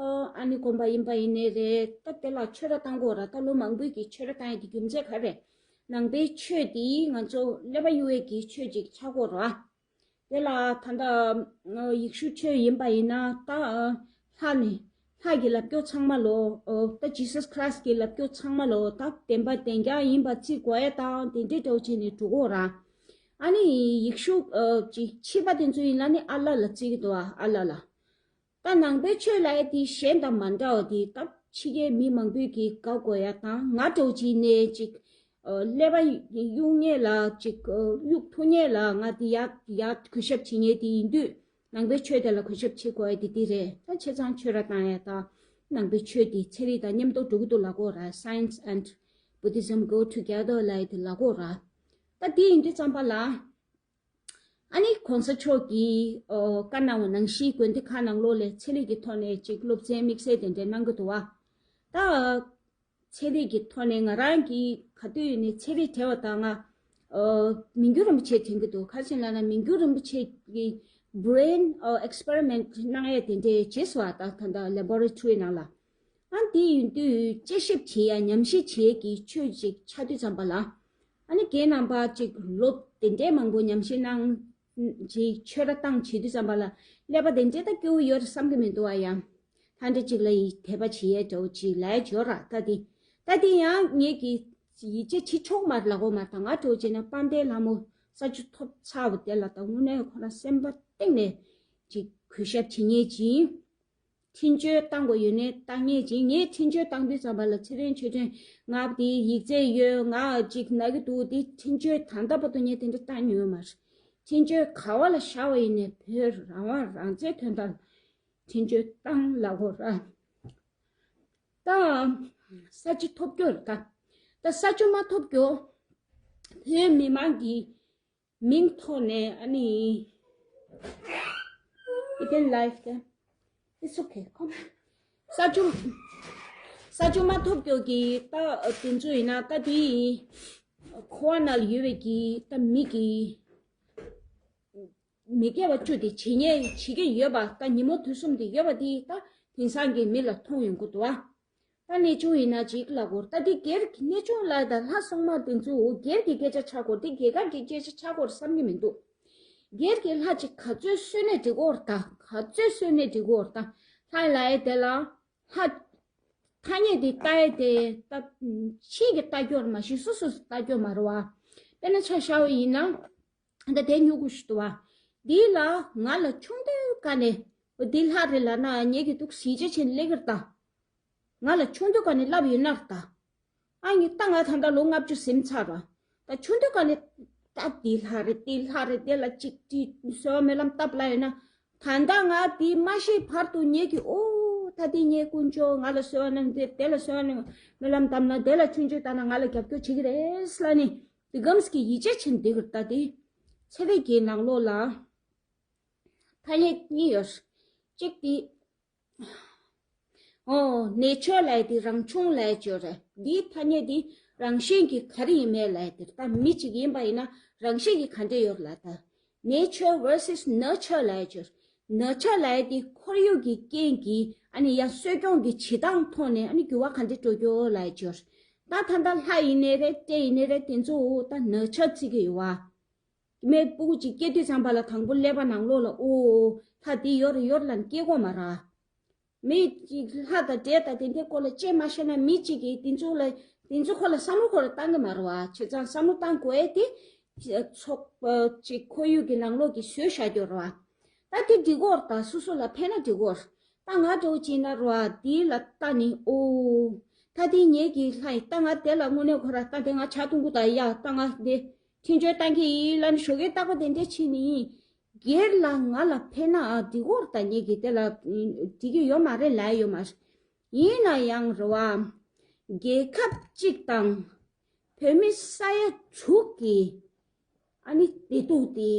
ཨ་ནི་དགོན་པ་ཡིན་པ་ཡིན་ནའི་རེད། ད་དེ་ལ་ཆོས་ར་བཏང་དགོས་ར། ད་ལོ་མང་པོའི་གི་ཆོས་ར་བཏང་ཡ་གི་རྒྱུ་མཚན་ག་རེ། ནང་པའི་ཆོས་དེ་ང་ཚོ་ཀླད་པ་གཡུག་ཡས་ཀྱི་ཆོས་ཅིག་ཆགས་དགོས་ར། དེ་ལ་ད་ལྟ་ཡེ་ཤུ་ཆོས་ཡིན་པ་ཡིན་ན་ད་ལྷ་ནི་ལྷ་གི་ལབ་རྒྱུ་ཚང་མ་ལོ། ད་ཇི་སཱས་ཁྲའི་སི་ཊི་གི་ལབ་རྒྱུ་ཚང་མ་ལོ། ད་བདེན་པ་བདེན་རྐྱང་ཡིན་པ་བརྩི་དགོས་ཡ་དང་དེ་འདྲའི་འདྲ་བོ་བྱས་ནས་འགྲོ་གོ་ར། ཨ་ནི་ཡེ་ཤུ་ཅིག་ཕྱི་པ་དེ་ཚོ་ཡིན་ན་ནི་ཨ་ལ་ལ་བརྩི་གི་འདུག་ཨ་ལ་ལ། ད་ནང་པའི་ཆོས་ལབ་ཡ་དེ་གཞན་དང་མ་འདྲ་བ་དེ་ད་ཕྱི་རྒྱལ་མི་མང་པོས་ཀྱིས་དགའ་དགོས་ཡ་དང་ང་འདྲ་བོ་ཅིག་ནས་ཅིག་ཀླད་པ་གཡུག་མཁན་ལ་ཅིག་གཡུག་ཐུབ་མཁན་ལ་ང་དེ་ཡ་ཡ་གུས་ཞབས་བྱེད་མཁན་དེ་ཡིན་དུས། ནང་པའི་ཆོས་དེ་ལ་གུས་ཞབས་བྱེད་དགོས་ཡ་དེ་འདི་རེད། ད་བྱས་ཙང་ཆོས་ར་བཏང་ཡ་དང་ནང་པའི་ཆོས་དེ་ཚན་རིག་དང་མཉམ་དུ་འགྲོ་གི་འདུག་ལབ་དགོས་ར། Science and Buddhism go together ལབ་ཡ་དེ་ལབ་དགོས་ར། ད་དེ་ཡིན་དུས་ཙམ་པ་ལ་ཨ་ནི་གོང་ས་མཆོག་གིས་ཨོ་བཀའ་གནང་བ་ནང་བཞིན་དགོན་སྡེ་ཁག་ནང་ལོགས་ལ་ཚན་རིག་གི་ཐོག་ནས་ཅིག་སློབ་ཚན་དམིགས་བསལ་དེ་འདྲ་གནང་གི་འདུག་བ། ད། ཚན་རིག་གི་ཐོག་ནས་ང་རང་གིས་ག་དུས་ཡིན་ནའི་ཚན་རིག་བྲལ་བ་དང་ང་། ཨ་མི་འགྱུར་རིན་པོ་ཆེ་དྲན་གྱི་འདུག་ག་རེ་ཡིན་ལབ་ན་མི་འགྱུར་རིན་པོ་ཆེ་གི་brain ཨ་experiment གནང་ཡས་དེ་འདྲའི་བྱས་སོང་བ། ད་ད་ལྟ་laboratory ནང་ལ། ཨ་དེ་ཡིན་དུས་དཔྱད་ཞིབ་བྱེད་ཡ་ཉམས་ཞིབ་བྱེད་ཀྱི་ཆོས་ཅིག་ཆགས་དུས་ཙམ་པ་ལ། ཨ་ནི་རྒན་རྣམ་པ་ཅིག་ལོ་དེ་འདྲའི་མང་པོ་ཉམས་ཞིབ་གནང་། ཅིག་ཆོས་ར་བཏང་བྱེད་དུས་ཙམ་པ་ལ་ཀླད་པ་དེ་འདྲའི་ད་སྐྱོ་བོ་ཡོད་རེད་བསམ་གྱི་མི་འདུག་བ་ཡ། ལྷ་འདྲེ་གཅིག་ལ་ཡི་དད་པ་བྱེད་ཡས་འདྲ་བོ་ཅིག་ལབ་ཡས་ཡོད་ར། ད་དེ་ད་དེ་ཡང་ངེད་ཀྱིས་ཡིད་ཆེས་བྱེད་ཆོག་མ་རེད་ལབ་དགོས་མ་རེད། ད་ང་འདྲ་བོ་བྱས་ན་དཔལ་ལྡན་ལྷ་མོ་ས་ཆུ་ཐོབ་ཚར་བ་དེ་ལ་ད་དངོས་གནས་ཁོ་རང་སེམས་པ་གཏིང་ནས་ཅིག་གུས་ཞབས་བྱེད་མཁན་ཅིག་འཕྲིན་བཅོལ་བཏང་དགོས་ཡོད་ནའི་བཏང་མཁན་ཅིག་ངས་འཕྲིན་བཅོལ་བཏང་དུས་ཙམ་པ་ལ་ཚེ་རིང་ཆོས་སྒྲོན་ང་དེ་ཡིག་ཚད་ཡོད། ང་ཅིག་ན་གི་འདུག་དེ་འཕྲིན་བཅོལ་ད་ལྟ་བར་དུ་ངས་དེ་འདྲ་བཏང་མྱོང་ཡོད་མ་རེད། འཕྲིན་བཅོལ་ག་བ་ལ་བཞག་པ་ཡིན་ནའི་བོད་རང་དབང་རང་བཙན་དོན་དག་ལ་འཕྲིན་བཅོལ་བཏང་ལབ་དགོས་ར། ད་ས་ཆུ་ཐོབ་རྒྱུ་རེད་ད། ད་ས་ཆུ་མ་ཐོབ་རྒྱུ་བོད་མི་མང་གི་མིང་ཐོག་ནས་ཨ་ནི། It's in life there. It's okay. Come. ས་ཆུ་ས་ཆུ་མ་ཐོབ་རྒྱུ་གི་ད་དེ་ཚོ་ཡིན་ན་ད་དེ་ཁོ་བ་ན་ལ་ཡོད་པའི་གི་ད་མི་གི་ མི་དགེ་བ་བཅུ་དེ་བྱེད་ཉེས་བྱེད་ཀྱི་ཡོད་པ། ད་ཉིན་མོ་དུས་གསུམ་དེ་ཡོད་པ་དེ་ད་དེང་སང་གི་མི་ལ་མཐོང་ཡོང་གི་འདུག་བ། ད་གནས་ཆུང་ཡིན་ན་ཅིག་ལབ་དགོས་རེད། ད་དེ་སྒེར་གྱི་གནས་ཆུང་ལ་དང་ལྷ་སྲུང་མ་དེ་ཚོ་སྒེར་གྱི་སྐད་ཆ་ཆགས་དགོས་རེད། དེ་རྒྱལ་ཁབ་ཀྱི་སྐད་ཆ་ཆགས་དགོས་རེད་བསམ་གྱི་མི་འདུག་སྒེར་གྱི་ལྷ་ཅིག་ག་ཚོད་གསོལ་ནས་འགྲིག་གི་ཡོད་རེད། ད་ག་ཚོད་གསོལ་ནས་འགྲིག་གི་ཡོད་རེད། ད་ལྷ་ལབ་ཡས་དེ་ལ་ལྷ་ཐ་སྙད་དེ་ལྟ་ཡས་དེ་ད་ཕྱིའི་གི་ལྟ་སྐྱོར་མ་གཞི་སོ་སོ་སོ་ལྟ་སྐྱོར་མ་རེད་བ། དཔེར་ན་ཆ་བཞག་པ་ཡིན་ན། ད་དེ་སྨྱུ་གུ་ཞིག་འདུག་བ། འདི་ལ་ང་ལ་ཆུང་དུས་ག་ནས་འདི་ལྷ་རེད་ལབ་ན་ངེད་ཀྱི་འདུག་གཟི་བརྗིད་ཆེན་ལེགས་རེད་ད། ང་ལ་ཆུང་དུས་ག་ནས་བསླབ་ཡོད་ན་རེད་ད། ཨ་ནི་ད་ང་ད་ལྟ་ལོ་ལྔ་བཅུ་ཟིན་ཚར་བ། ད་ཆུང་དུས་ག་ནས་ད་འདི་ལྷ་རེད་འདི་ལྷ་རེད་དེ་ལ་ཅིག་ཅིག་གསོལ་བ་སྨོན་ལམ་བཏབ་ལབ་ཡོད་ན། ད་ལྟ་ང་འདི་མ་ཤེས་བར་དུ་ངེད་ཀྱི་ཨོ་ད་འདི་ངའི་དཀོན་མཆོག་ང་ལ་གསོལ་བ་གནང་དེ་དེ་ལ་གསོལ་བ་གནང་སྨོན་ལམ་བཏབ་ན་དེ་ལ་ཆུང་ཆུང་བཏང་ན་ང་ལ་རྒྱབ་སྐྱོར་བྱེད་ཀྱི་རེད་ལབ་ནི། དེ་གམ་གྱི་ཡིད་ཆེས་ཆེན་འདི་གར་ལྟ་སྟེ། ཚེ་རིང་གི་ནང་ལོགས་ལ་ཐ་སྙད་གཉིས་ཡོད། གཅིག་དེ། ཨོ་ནེ་ཆར་ལབ་ཡས་དེ་རང་བྱུང་ལབ་ཡས་ཅིག་ཡོད་རེད། འདིའི་ཐ་སྙད་དེ་རང་བཞིན་གྱིས་ག་རེ་ཡིན་མིན་ལབ་ཡས་དེ། ད་མི་གཅིག་ཡིན་པ་ཡིན་ན་རང་བཞིན་གྱིས་ག་འདྲ་ཡོད་ལབ་ད། ནེ་ཆར་ཝར་སིས་ནར་ཆར་ལབ་ཡས་ཅིག་ཡོད་རེད། ནར་ཆར་ལབ་ཡས་དེ་ཁོར་ཡུག་གི་རྐྱེན་གྱིས་ཨ་ནི་ཡང་གསོ་སྐྱོང་གི་བྱེད་སྟངས་ཐོག་ནས་ཨ་ནི་འགྱུར་བ་ག་འདྲ་འགྲོ་རྒྱུ་ལབ་ཡས་ཅིག་ཡོད་རེད། ད་ད་ལྟ་ལྷ་ཡིན་ནའི་རེད་སྤྲེལ་ཡིན་ནའི་རེད་དེ་ཚོ་ད་ནར་ཆར་བརྩི་གི་ཡོད་བ། མི་སྤུ་གུ་གཅིག་སྐྱེ་དུས་ཙམ་པ་ལ་དང་པོ་ཀླད་པ་ནང་ལོགས་ལ་ཨོ་ལྷ་འདི་ཡོད་རེད་ཡོད་རེད་ལབ་ནས་སྐྱེ་དགོས་མ་རེད། མི་གཅིག་ལྷ་དང་འདྲེ་དང་དེ་འདྲའི་སྐོར་ལ་ཅིག་མ་ཤེས་ན་མི་གཅིག་གིས་དེ་ཚོ་ལ་དེ་ཚོ་ཁོ་ལ་བསམ་བློ་ཁོ་རང་བཏང་གི་མ་རེད་བ། བྱས་ཙང་བསམ་བློ་བཏང་དགོས་ཨེ་དེ་ཚོགས་པ་གཅིག་ཁོར་ཡུག་གི་ནང་ལོགས་ཀྱི་བཟོས་བཞག་རྒྱུ་རེད་བ། ད་དེ་འགྲིག་གི་ཡོད་རེད། ད་སོ་སོ་ལ་ཕན་ན་འགྲིག་གི་ཡོད་རེད། ད་ང་འདྲ་བོ་བྱས་ན་རེད་བ་འདི་ལ་ལྟ་ནི་ཨོ། ད་དེ་ངེད་ཀྱི་ལྷ་ཡིན། ད་ང་དེ་ལ་དངོས་གནས་ཁོ་ར་ད་དེ་ང་ཇ་འཐུང་གི་ད་ཡ་ད་ང་དེ་འཕྲིན་བཅོལ་བཏང་གི་ཡིན་ལབ་ནས་ཞོགས་ཀས་རྟག་པར་དེ་འདྲས་བྱས་ནི་ཡིན། སྒེར་ལ་ང་ལ་ཕན་ན་ཨ་འགྲིག་གི་ཡོད་རེད། ད་ངེད་ཀྱི་དེ་ལ་འགྲིག་གི་ཡོད་མ་རེད་ལབ་ཡོད་མ་རེད། ཡིན་ན་ཡང་རེད་བ། རྒྱལ་ཁབ་གཅིག་དང་བོད་མི་ས་ཡ་དྲུག་གི་ཨ་ནི་བདེ་སྡུག་དེ།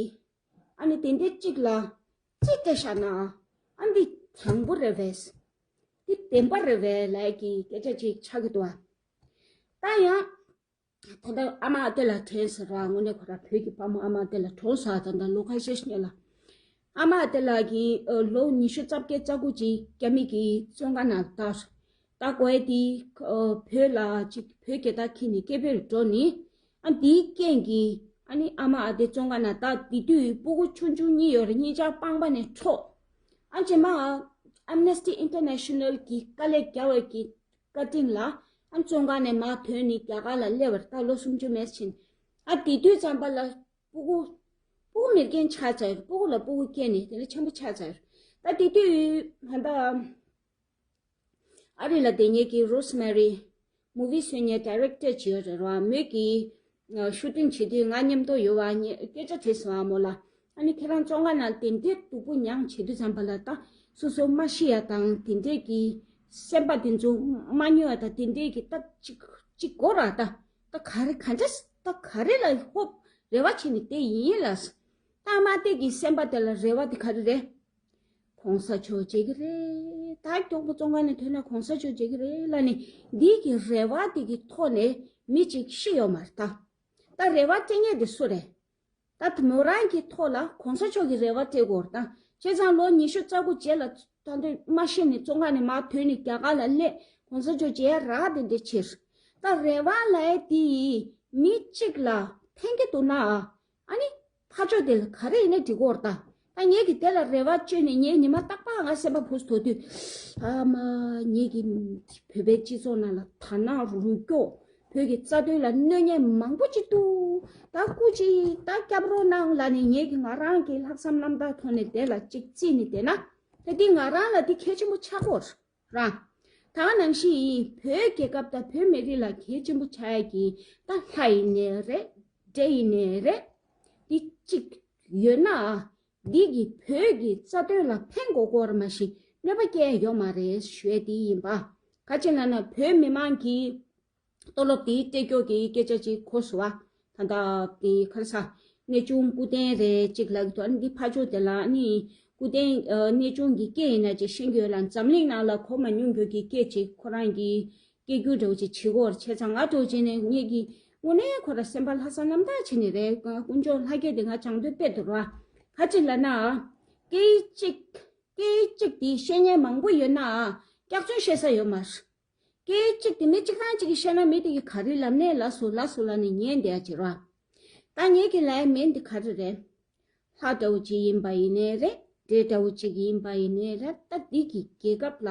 ཨ་ནི་དེ་འདྲའི་གཅིག་ལ་རྩིས་སྤྲད་བཞག་ན་ཨ་འདི་དྲང་པོ་རེད་པས། འདི་བདེན་པ་རེད་པས་ལབ་ཀྱི་སྐད་ཆ་ཅིག་ཆགས་ཀྱི་འདུག་བ། ད་ཡང་ད་ལྟ་ཨ་མ་ཨ་ཏི་ལ་དྲན་ཟེར་བ་དངོས་གནས་ཁོ་ར་བོད་ཀྱི་ཕ་མ་ཨ་མ་ཨ་ཏི་ལ་གྲོངས་ས་ད་ལྟ་ལོ་ཁ་ཤས་ཤིག་སྔོན་ལ། ཨ་མ་ཨ་ཏི་ལ་གི་ལོ་ཉི་ཤུ་རྩ་བརྒྱད་རྩ་དགུ་ཅིག་རྒྱ་མི་གི་བཙོན་ཁང་ནང་བཏང་། ད་གོ་ཨེ་དེ་བོད་ལ་ཅིག་བོད་རྒྱལ་དར་འཁྱེར་ནས་སྐད་འབོད་འགྲོ་ནི། ཨ་དེའི་རྐྱེན་གྱིས་ཨ་ནི་ཨ་མ་ཨ་དེ་བཙོན་ཁང་ནང་ད་དེ་དུས་སྤུ་གུ་ཆུང་ཆུང་གཉིས་ཡོད་རེད། གཉིས་ཆ་སྤང་པ་ནས་འཕྲོག་ཨ་རྗེས་མ་Amnesty International་གྱི་དཀའ་ལས་བརྒྱབ་པའི་གི་བཀའ་དྲིན་ལ་ཨ་བཙོན་ཁང་ནས་མར་ཐོན་ནས་རྒྱ་གར་ལ་སླེབས་པ་རེད། ད་ལོ་སུམ་ཅུ་མེད་ཕྱིན། ཨ་དེ་དུས་ཙམ་པ་ལ་སྤུ་གུ་སྤུ་གུ་མི་རྒན་ཆགས་ཚར། སྤུ་གུ་ལ་སྤུ་གུ་སྐྱེས་ནས་དེ་ལས་ཆེན་པོ་ཆགས་ཚར། ད་དེ་དུས་ད་ལྟ་ཨ་རི་ལ་བསྡད་མཁན་གྱི་Rosemary་movie་བཟོ་མཁན་director་ཅིག་ཡོད་རེད་བ། མོས་ཀྱིས་shooting་བྱེད་དུས་ང་མཉམ་དུ་ཡོད་བ། ངས་སྐད་ཆ་དྲིས་སོང་བ་མོ་ལ། ཨ་ནི་ཁྱེད་རང་བཙོན་ཁང་ནང་དེ་འདྲའི་སྡུག་པོ་མྱངས་བྱེད་དུས་ཙམ་པ་ལ་ད་སོ་སོ་མ་ཤི་ཡ་དང་དེ་འདྲའི་གི་སེམས་པ་དེ་ཚོ་མ་ཉོ་ཡ་ད་དེ་འདྲའི་གི་ད་ཅིག་ཅིག་དགོས་ར། ད་ད་ག་རེ་ག་འདྲ་ད་ག་རེ་ལ་ཧོབ་རེ་བ་བྱེད་ནས་བསྡད་ཡིན་ལ། ད་མ་བསྡད་ཀྱི་སེམས་པ་དེ་ལ་རེ་བ་དེ་ག་རེ་རེད། གོང་ས་མཆོག་མཇལ་གྱི་རེད། ད་མགྱོགས་པོ་བཙོན་ཁང་ནས་ཐོན་ན་གོང་ས་མཆོག་མཇལ་གྱི་རེད་ལབ་ནས་འདི་གི་རེ་བ་དེ་གི་ཐོག་ནས་མི་གཅིག་ཤི་ཡོད་མ་རེད་ད། ད་རེ་བ་སྤྲད་མཁན་དེ་སུ་རེད། ད་མོ་རང་གི་ཐོག་ལ་གོང་ས་མཆོག་གི་རེ་བ་སྤྲད་དགོས་རེད་ད། བྱས་ཙང་ལོ་ཉི་ཤུ་རྩ་དགུ་རྗེས་ལ་ད་འདོད་མ་ཤི་ནས་བཙོན་ཁང་ནས་མར་ཐོན་ནས་རྒྱ་གར་ལ་སླེབས། གོང་ས་མཆོག་མཇལ་རག་དེ་འདྲ་ཕྱིར། ད་རེ་བ་ལབ་ཡ་དེ་མི་གཅིག་ལ་ཕན་གྱི་འདུག་ན། ཨ་ནི་ཕར་ཕྱོགས་དེ་ལ་ག་རེ་ཡིན་ན་འགྲིག་གི་རེད་ད། ད་ངེད་ཀྱིས་དེ་ལ་རེ་བ་བཅོལ་ནས་ངས་ཉི་མ་རྟག་པར་ང་སེམས་པ་ཕུགས་སུ་དོགས་དུས། ཨ་མ། ངེད་ཀྱི་བོད་པའི་སྤྱི་ཚོགས་ནང་ལ་དར་ནག་རུལ་སྐྱོག་བོད་ཀྱི་རྩ་དོན་ལ་གནོད་མཁན་མང་པོ་ཅིག་འདུག་ད་སྐུ་མཁྱེན་ད་སྐྱབས་རོགས་གནང་ལབ་ནས་ངེད་ཀྱིས་ང་རང་གི་ལྷག་བསམ་རྣམ་དག་ཐོག་ནས་དེ་ལ་ཅིག་བརྩིས་ནས་བསྡད་ན། ད་འདི་ང་རང་ལ་འདི་གལ་ཆེན་པོ་ཆགས་ཀྱི་ཡོད་རེད། རང་། ད་ག་ནང་བཞིན་བོད་རྒྱལ་ཁབ་དང་བོད་མི་རིགས་ལ་གལ་ཆེན་པོ་ཆགས་ཡ་གི་ད་ལྷ་ཡིན་ནའི་རེད། འདྲེ་ཡིན་ནའི་རེད། འདི་གཅིག་ཡོད་ན་འདི་གི་བོད་ཀྱི་རྩ་དོན་ལ་ཕན་གོ་གོ་ར་མ་གཞི་གནོད་པ་སྐྱེལ་ཡ་ཡོད་མ་རེད་ཞུ་ཡ་འདི་ཡིན་པ། ག་ཅི་ལབ་ན་བོད་མི་མང་གི་ལྟོ་ལོབ་དེ་སྤྲད་སྐྱོར་གྱི་སྐད་ཆ་ཅིག་གོ་སོང་བ། ད་ལྟ་དེ་ག་རེ་ཟ། གནས་ཆུང་སྐུ་རྟེན་རེད་ཅིག་ལབ་ཀྱི་འདུག་ཨ་ནི་འདི་ཕར་ཕྱོགས་དེ་ལ་ཨ་ནི་སྐུ་རྟེན་ཨ་གནས་ཆུང་གི་སྐད་ཡིན་ན་ཅིག་ཤེས་ཀྱི་ཡོད་ལ་འཛམ་གླིང་ནང་ལ་གོ་མ་མྱོང་རྒྱུ་གི་སྐད་ཅིག་ཁོ་རང་གི་སྐད་སྒྱུར་འདྲ་བོ་ཅིག་བྱེད་ཀྱི་ཡོད་རེད། བྱས་ཙང་ང་འདྲ་བོ་བྱས་ནས་ངེད་ཀྱི་དངོས་གནས་ཁོ་ར་སེམས་པ་ལྷག་བསམ་རྣམ་དག་བྱས་ནས་རེད། དཀོན་མཆོག་ལྷ་སྐལ་དེ་ང་བྱང་དུས་དཔེ་འདུག་ར། ག་ཅིག་ལབ་ན། སྐད་ཅིག་སྐད་ཅིག་དེ་བཤད་མཁན་མང་པོ་ཡོད་ན། སྐྱག་རྫུན་བཤད་ས་ཡོད་མ་རེད། སྐད་ཅིག་དེ་མི་གཅིག་རང་གཅིག་གིས་བཤད་ན་མི་དེ་གིས་ག་རེ་ལབ་ནས་ལབ་སོང་ལབ་སོང་ལབ་ནས་ཉན་བསྡད་ཡ་ཅིག་རེད་བ། ད་ངེད་ཀྱི་ལབ་ཡ་མིན་དེ་ག་རེ་རེད། ལྷ་འདྲ་བོ་ཅིག་ཡིན་པ་ཡིན་ནའི་རེད། འདྲེ་འདྲ་བོ་ཅིག་ཡིན་པ་ཡིན་ནའི་རེད། ད་འདི་གི་རྒྱལ་ཁབ་ལ་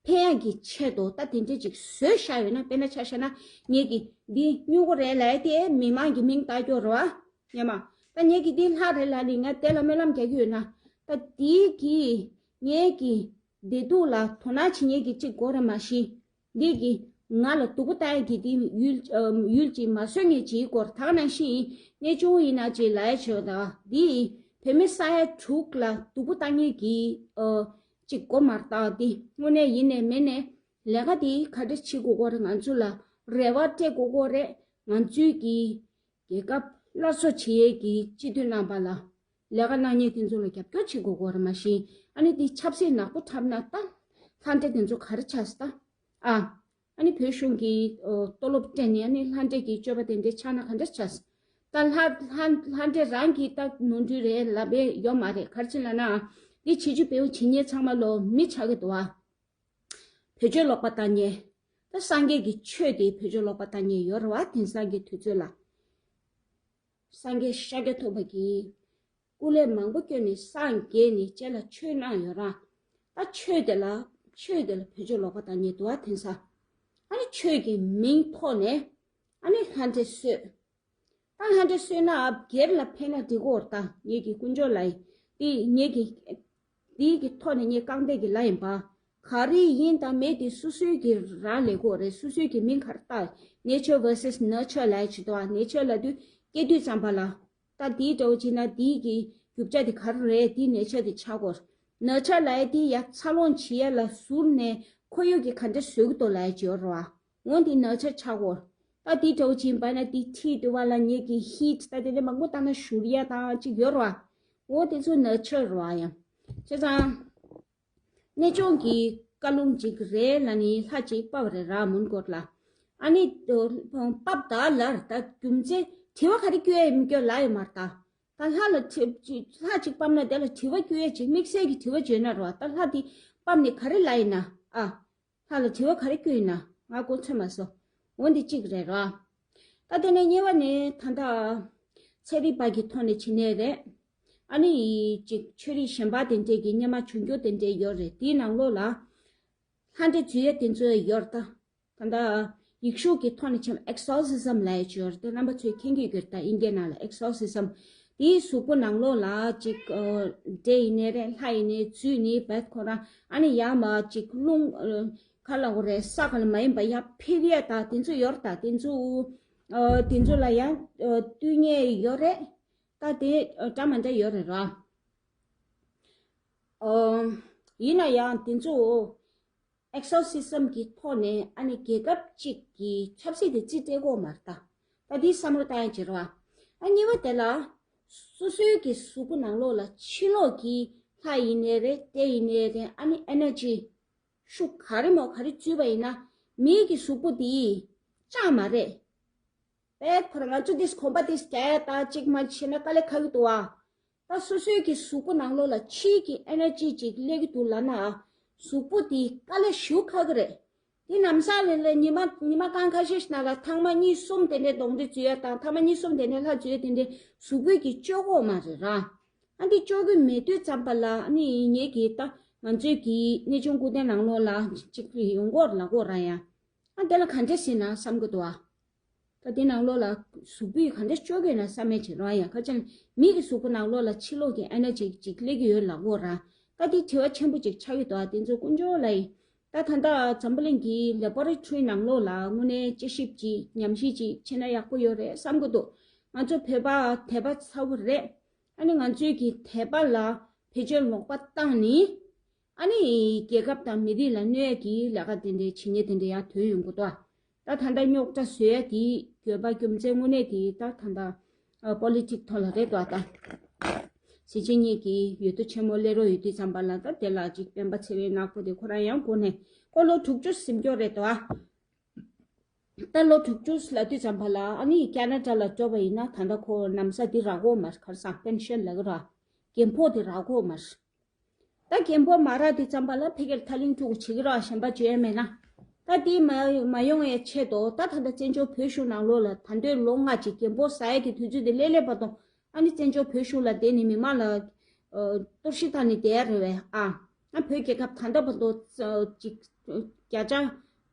ཕན་ཡག་གི་ཆེད་དུ་ད་དེ་འདྲ་ཅིག་བཟོས་བཞག་ཡོད་ན། དཔེར་ན་ཆ་བཞག་ན་ངེད་ཀྱི་འདི་སྨྱུ་གུ་རེད་ལབ་ཡ་དེ་མི་མང་གི་མིང་བཏགས་རྒྱུ་རེད་བ། ཡ་མ། ད་ངེད་ཀྱི་འདི་ལྷ་རེད་ལབ་ནས་ང་དེ་ལ་སྨོན་ལམ་རྒྱག་གི་ཡོད་ན། ད་འདི་གི་ངེད་ཀྱི་བདེ་སྡུག་ལ་དོ་སྣང་བྱེད་མཁན་གྱི་གཅིག་དགོས་རེད་མ་གཞི། འདི་གི་ང་ལ་སྡུག་པོ་བཏང་ཡག་གི་འདི་ཡུལ་ཨམ། ཡུལ་གྱི་མ་བཟོད་མཁན་གྱི་སྐོར། ད་ག་ནང་བཞིན་གནས་ཆུང་ཡིན་ན་ཅིག་ལབ་ཡ་བྱོས་ད། འདི་བོད་མི་ས་ཡ་དྲུག་ལ་སྡུག་པོ་བཏང་མཁན་གྱི་ཨ། གཅིག་དགོས་མ་རེད་ད། འདི་དངོས་གནས་ཡིན་ནས་མིན་ནས་ལས་ཀ་འདི་ག་འདྲ་བྱེད་དགོས་ཀྱི་རེད། ང་ཚོ་ལ་རེ་བ་སྤྲད་དགོས་ཀྱི་རེད། ང་ཚོའི་གི་རྒྱལ་ཁབ་སླར་གསོ་བྱེད་ཡས་ཀྱི་སྤྱི་འཐུས་རྣམ་པ་ལ་ལས་ཀ་གནང་མཁན་དེ་ཚོ་ལ་རྒྱབ་སྐྱོར་བྱེད་དགོས་ཀྱི་རེད་མ་གཞི། ཨ་ནི་དེ་ཆབ་སྲིད་ནག་པོ་འཁྲབ་ན་ད་ལྷ་འདྲེ་དེ་ཚོ་ག་རེ་ཆགས་སྲིད་ད། ཨ། ཨ་ནི་བོད་གཞུང་གིས་ཨོ། ལྟོ་སློབ་སྤྲད་ནས་ཨ་ནི་ལྷ་འདྲེ་གི་སྤྱོད་པ་དེ་འདྲས་ཆགས་ན་ག་འདྲ་ཆགས་སྲིད། ད་ལྷ་ལྷ་ལྷ་འདྲེ་རང་གིས་ད་ནོར་འཁྲུལ་རེད་ལབ་པས་ཡོད་མ་རེད། ག་རེ་བྱས་ལབ་ན་འདི་བྱེད་རྒྱུ་བེའུ་བྱེད་མཁན་ཚང་མ་ལོ་མི་ཆགས་ཀྱི་འདུག་ཨ། བེད་སྤྱོད་ལོག་པ་བཏང་མཁན། ད་སངས་རྒྱས་ཀྱི་ཆོས་དེ་བེད་སྤྱོད་ལོག་པ་བཏང་མཁན་ཡོད་རེད་བ། དེང་སང་གི་དུས་ཚོད་ལ། སངས་རྒྱས་ཤཱཀྱ་ཐུབ་པ་གིས་སྐུ་ལས་མང་པོ་བསྐྱོན་ནས་སངས་རྒྱས་ནས་རྗེས་ལ་ཆོས་གནང་ཡོད་ར། ད་ཆོས་དེ་ལ་ཆོས་དེ་ལ་བེད་སྤྱོད་ལོག་པ་བཏང་མཁན་འདུག་བ་དེང་སང་། ཨ་ནི་ཆོས་ཀྱི་མིང་ཐོག་ནས་ཨ་ནི་ལྷ་འདྲེ་གསོད། ད་ལྷ་འདྲེ་གསོད་ན་སྒེར་ལ་ཕན་ན་འགྲིག་གི་རེད། ད་ངེད་ཀྱི་དཀོན་མཆོག་ལ་ཡིན། དེ་ངེད་ཀྱི་དེའི་གི་ཐོག་ནས་ངས་རྐང་སྟེགས་ཀྱི་ལ་ཡིན་པ། ག་རེ་ཡིན་དང་མེད་དེ་སོ་སོའི་གི་རང་ལས་ཀྱི་རེད། སོ་སོའི་གི་མིང་ག་རེ་བཏགས། Nature versus nurture ལབ་ཡ་ཅིག་འདུག་བ། Nature ལབ་དུས་སྐྱེ་དུས་ཙམ་པ་ལ། ད་དེའི་འདྲ་བོ་བྱས་ན་དེའི་གི་རྒྱུ་ཆ་དེ་ག་རེ་རེད། དེའི་nature དེ་ཆགས་ཀྱི་རེད། Nurture ལབ་ཡ་དེ་ཡར་འཚར་ལོངས་བྱེད་ཡ་ལ་ཟུར་ནས་ཁོར་ཡུག་གི་ག་འདྲ་བཟོ་གི་འདུག་ལབ་ཡ་ཅིག་ཡོད་རེད་བ། འོ་འདི་ནག་ཆ་ཆགས་འོ། ད་དེའི་འདྲ་བོ་ཅིག་ཡིན་པ་ན་དེ་ཁྲིད་དུ་བ་ལ་ངེད་ཀྱི་ཧིཊ་ད་དེ་འདྲ་མང་པོ་བཏང་ན་བཞུར་ཡ་དང་ཅིག་ཡོད་རེད་བ། འོ་དེ་ཚོ་ནག་ཆ་རེད་བ་ཡང་། བྱས་ཙང་། གནས་ཆུང་གི་བཀའ་ལུང་ཅིག་རེད་ལ་ནི་ལྷ་ཅིག་ཕབ་རེད་ར་མོན་གྷོ་ལ། ཨ་ནི། ཕབ་ད་ལར་ད་རྒྱུ་མཚན་དྲི་བ་ག་རེ་བསྐྱོན་ཡ་མི་བསྐྱོན་ལ་ཡོད་མ་རེད་ད། ད་ལྷ་ལ་དྲི་ལྷ་ཅིག་ཕབ་ན་དེ་ལ་དྲི་བ་བསྐྱོན་ཡ་ཅིག་དམིགས་བསལ་གྱི་དྲི་བ་བརྗོད་ན་རེད་བ། ད་ལྷ་དེ་ཕབ་ནས་ག་རེ་ལ་ཡིན་ན་ཨ། ལྷ་ལ་དྲི་བ་ག་རེ་བསྐྱོན་ཡིན་ན་ང་གོ་ཚོད་མ་སོང་། འོ་འདི་གཅིག་རེད་ར། ད་དེ་ནས་གཉིས་པ་ནི་ད་ལྟ་ཚན་རིག་པ་གི་ཐོག་ནས་བྱེད་ནས་རེད། ཨ་ནི་ཅིག་ཆོས་རིག་གཞན་པ་དེ་འདྲས་ཀྱི་སྙན་མ་བྱུང་རྒྱུ་དེ་འདྲས་ཡོད་རེད། དེའི་ནང་ལོགས་ལ་ལྷ་འདྲེ་འཛུལ་ཡ་དེ་ཚོ་ཡོད་རེད་ད། ད་ལྟ་ཡིག་གཟུགས་ཀྱི་ཐོག་ནས་ཆེམ་exorcism ལབ་ཡ་ཅིག་ཡོད་རེད་དེ་རྣམ་པ་ཚོས་མཁྱེན་གྱི་ཡོད་རེད་ད། དབྱིན་སྐད་ནང་ལ་exorcism། དེའི་གཟུགས་པོ་ནང་ལོགས་ལ་ཅིག་འདྲེ་ཡིན་ནའི་རེད། ལྷ་ཡིན་ནའི་འཛུལ་ནི་བད་ཁོ་རང་ཨ་ནི་ཡར་མར་ཅིག་རླུང་ག་ལ་འོ་རེད། ས་ག་ལ་མ་ཡིན་པ་ཡར་འཕུར་ཡ་ད་དེ་ཚོ་ཡོད་རེད་ད། དེ་ཚོ་དེ་ཚོ་ལ་ཡང་བསྟུན་ཉེ་ཡོད་རེད་ད། དེ་འདྲ་མ་འདྲ་ཡོད་རེད་ར། ཡིན་ན་ཡང་དེ་ཚོ། exorcism གི་ཐོག་ནས་ཨ་ནི་རྒྱལ་ཁབ་ཅིག་གི་ཆབ་སྲིད་དེ་རྩིས་སྤྲད་ཀྱི་ཡོད་མ་རེད་ད། ད་འདི་བསམ་བློ་བཏང་ཡ་བྱེད་རོགས་ཨ། གཉིས་པ་དེ་ལ། སོ་སོའི་གི་གཟུགས་པོ་ནང་ལོགས་ལ་ཕྱི་ལོགས་ཀྱི་ལྷ་ཡིན་ནའི་རེད། འདྲེ་ཡིན་ནའི་རེད། ཨ་ནི་energy ཤུགས་ག་རེ་མོ་ག་རེ་འཛུལ་བ་ཡིན་ན་མིའི་གི་གཟུགས་པོ་དེ་ཅང་མ་རེད། བས་ཁོ་རང་ང་ཚོ་འདིས་གོམ་པ་འདིས་རྒྱག་ཡ་ད་ཅིག་མ་བྱས་ན་དཀའ་ལས་ཁག་གི་འདུག་ཨ། ད་སོ་སོའི་གི་གཟུགས་པོ་ནང་ལོགས་ལ་ཕྱིའི་གི་energy ཅིག་སླེབས་ཀྱི་འདུག་ལབ་ན། གཟུགས་པོ་དེ་དཀའ་ལས་ཞེ་པོ་ཁག་གི་རེད། དེ་ནམ་སང་ལས་ལས་ཉི་མ་ཉི་མ་རྐང་ཁ་ཤས་ཤིག་ནང་ལ་ཐེངས་མ་གཉིས་གསུམ་དེ་འདྲའི་གདོན་འདྲེ་འཛུལ་ཡ་དང་ཐེངས་མ་གཉིས་གསུམ་དེ་འདྲའི་ལྷ་འཛུལ་ཡ་དེ་འདྲའི་གཟུགས་པོའི་གི་སྤྱོད་སྒོ་མ་རེད་ར། ཨ་འདི་སྤྱོད་གི་མེད་དུས་ཙམ་པ་ལ་ཨ་ནི་ངེད་ཀྱི་ད་ང་ཚོའི་གི་གནས་ཆུང་སྐུ་རྟེན་ནང་ལོགས་ལ་ཅིག་ཡོང་གི་ཡོད་ལབ་ཀྱི་ཡོད་ར་ཡ། ཨ་དེ་ལ་ག་འདྲས་ཟེར་ན་བསམ་གི་འདུག་ཨ། ད་དེ་ནང་ལོགས་ལ་གཟུགས་པོས་ག་འདྲ་སྤྱོད་དགོས་ན་བསམ་ཡས་བྱེད་རོགས་ཡ། ཁ་ཅན་མི་གི་གཟུགས་པོ་ནང་ལོགས་ལ་ཕྱི་ལོགས་ཀྱི་ཨེ་ནར་ཇི་ཅིག་སླེབས་ཀྱི་ཡོད་ལབ་དགོས་ར། ད་དེ་དྲི་བ་ཆེན་པོ་ཅིག་ཆགས་ཀྱི་འདུག་ཨ། དེ་ཚོ་དཀོན་མཆོག་ལ་ཡིན། ད་ད་ལྟ་འཛམ་བུ་གླིང་གི་ལེ་བྷོ་རི་ཊོ་རི་ནང་ལོགས་ལ་དངོས་གནས་དཔྱད་ཞིབ་ཅིག་ཉམས་ཞིབ་ཅིག་བྱས་ན་ཡག་པོ་ཡོད་རེད་བསམ་གྱི་འདུག་ང་ཚོ་བོད་པ་དད་པ་ཚ་བོ་རེད། ཨ་ནི་ང་ཚོའི་གི་དད་པ་ལ་བེད་སྤྱོད་ལོག་པ་བཏང་ནི། ཨ་ནི་རྒྱལ་ཁབ་དང་མི་རིགས་ལ་གནོད་ཡ་གི་ལས་ཀ་དེ་འདྲའི་བྱེད་ཉེས་དེ་འདྲའི་ཡར་ཐོན་ཡོང་གི་འདུག་ད་ད་ལྟ་རྙོག་དྲ་བཟོ་ཡ་དེ་འགྱོད་པ་རྒྱུ་མཚན་དངོས་གནས་དེ་ད་ད་ལྟ་པོ་ལི་ཊིག་ཐོག་ལ་རེད་འདུག་ད་གཟི་བརྗིད་གཉིས་ཀྱི་འོས་བསྡུ་ཆེན་མོ་སླེབས་རོགས་ཡོད་དུས་ཙམ་པ་ལ་ད་དེ་ལ་ཅིག་སྤེན་པ་ཚེ་རིང་ནག་པོ་དེ་ཁོ་རང་ཡང་སྒོ་ནས་ཁོ་ལོ་དྲུག་ཅུ་ཟིན་འགྱོ་རེད་འདུག་ད་ལོ་དྲུག་ཅུ་ལ་དུས་ཙམ་པ་ལ་ཨ་ནི་ཁེ་ན་ཌ་ལ་འགྲོ་བ་ཡིན་ན་ད་ལྟ་ཁོ་ནམ་ས་འདི་རག་གོ་མ་ཁར་སང་པེན་ཤན་ལ་གི་ར། རྒན་ཕོ་དེ་རག་གོ་མ་རེད། ད་རྒན་ཕོ་མ་རག་དེ་ཙམ་པ་ལ་ཕ་གིར་ཐག་ལིང་ཐུག་གོ་བྱེད་ཀྱི་ར་གཞན་པ་བྱོས་མེད་ན། ད་དེ་མ་མ་ཡོང་བའི་ཆེད་དུ་ད་ད་ལྟ་བཙན་བྱོལ་བོད་གཞུང་ནང་ལོགས་ལ་ད་འདོད་ལོ་ལྔ་ཅིག་རྒན་ཕོ་ཟ་ཡ་གི་དུས་ཚོད་དེ་སླེབས་སླེབས་བར་དུ་ཨ་ནི་བཙན་བྱོལ་བོད་གཞུང་ལ་བསྡད་ནས་མི་མང་ལ་གཏོར་བཤིག་བཏང་ནས་བསྡད་ཡ་རེད་བས་ཨ། ཨ་བོད་རྒྱལ་ཁབ་ད་ལྟ་བར་དུ་ཅིག་བརྒྱ་ཆ་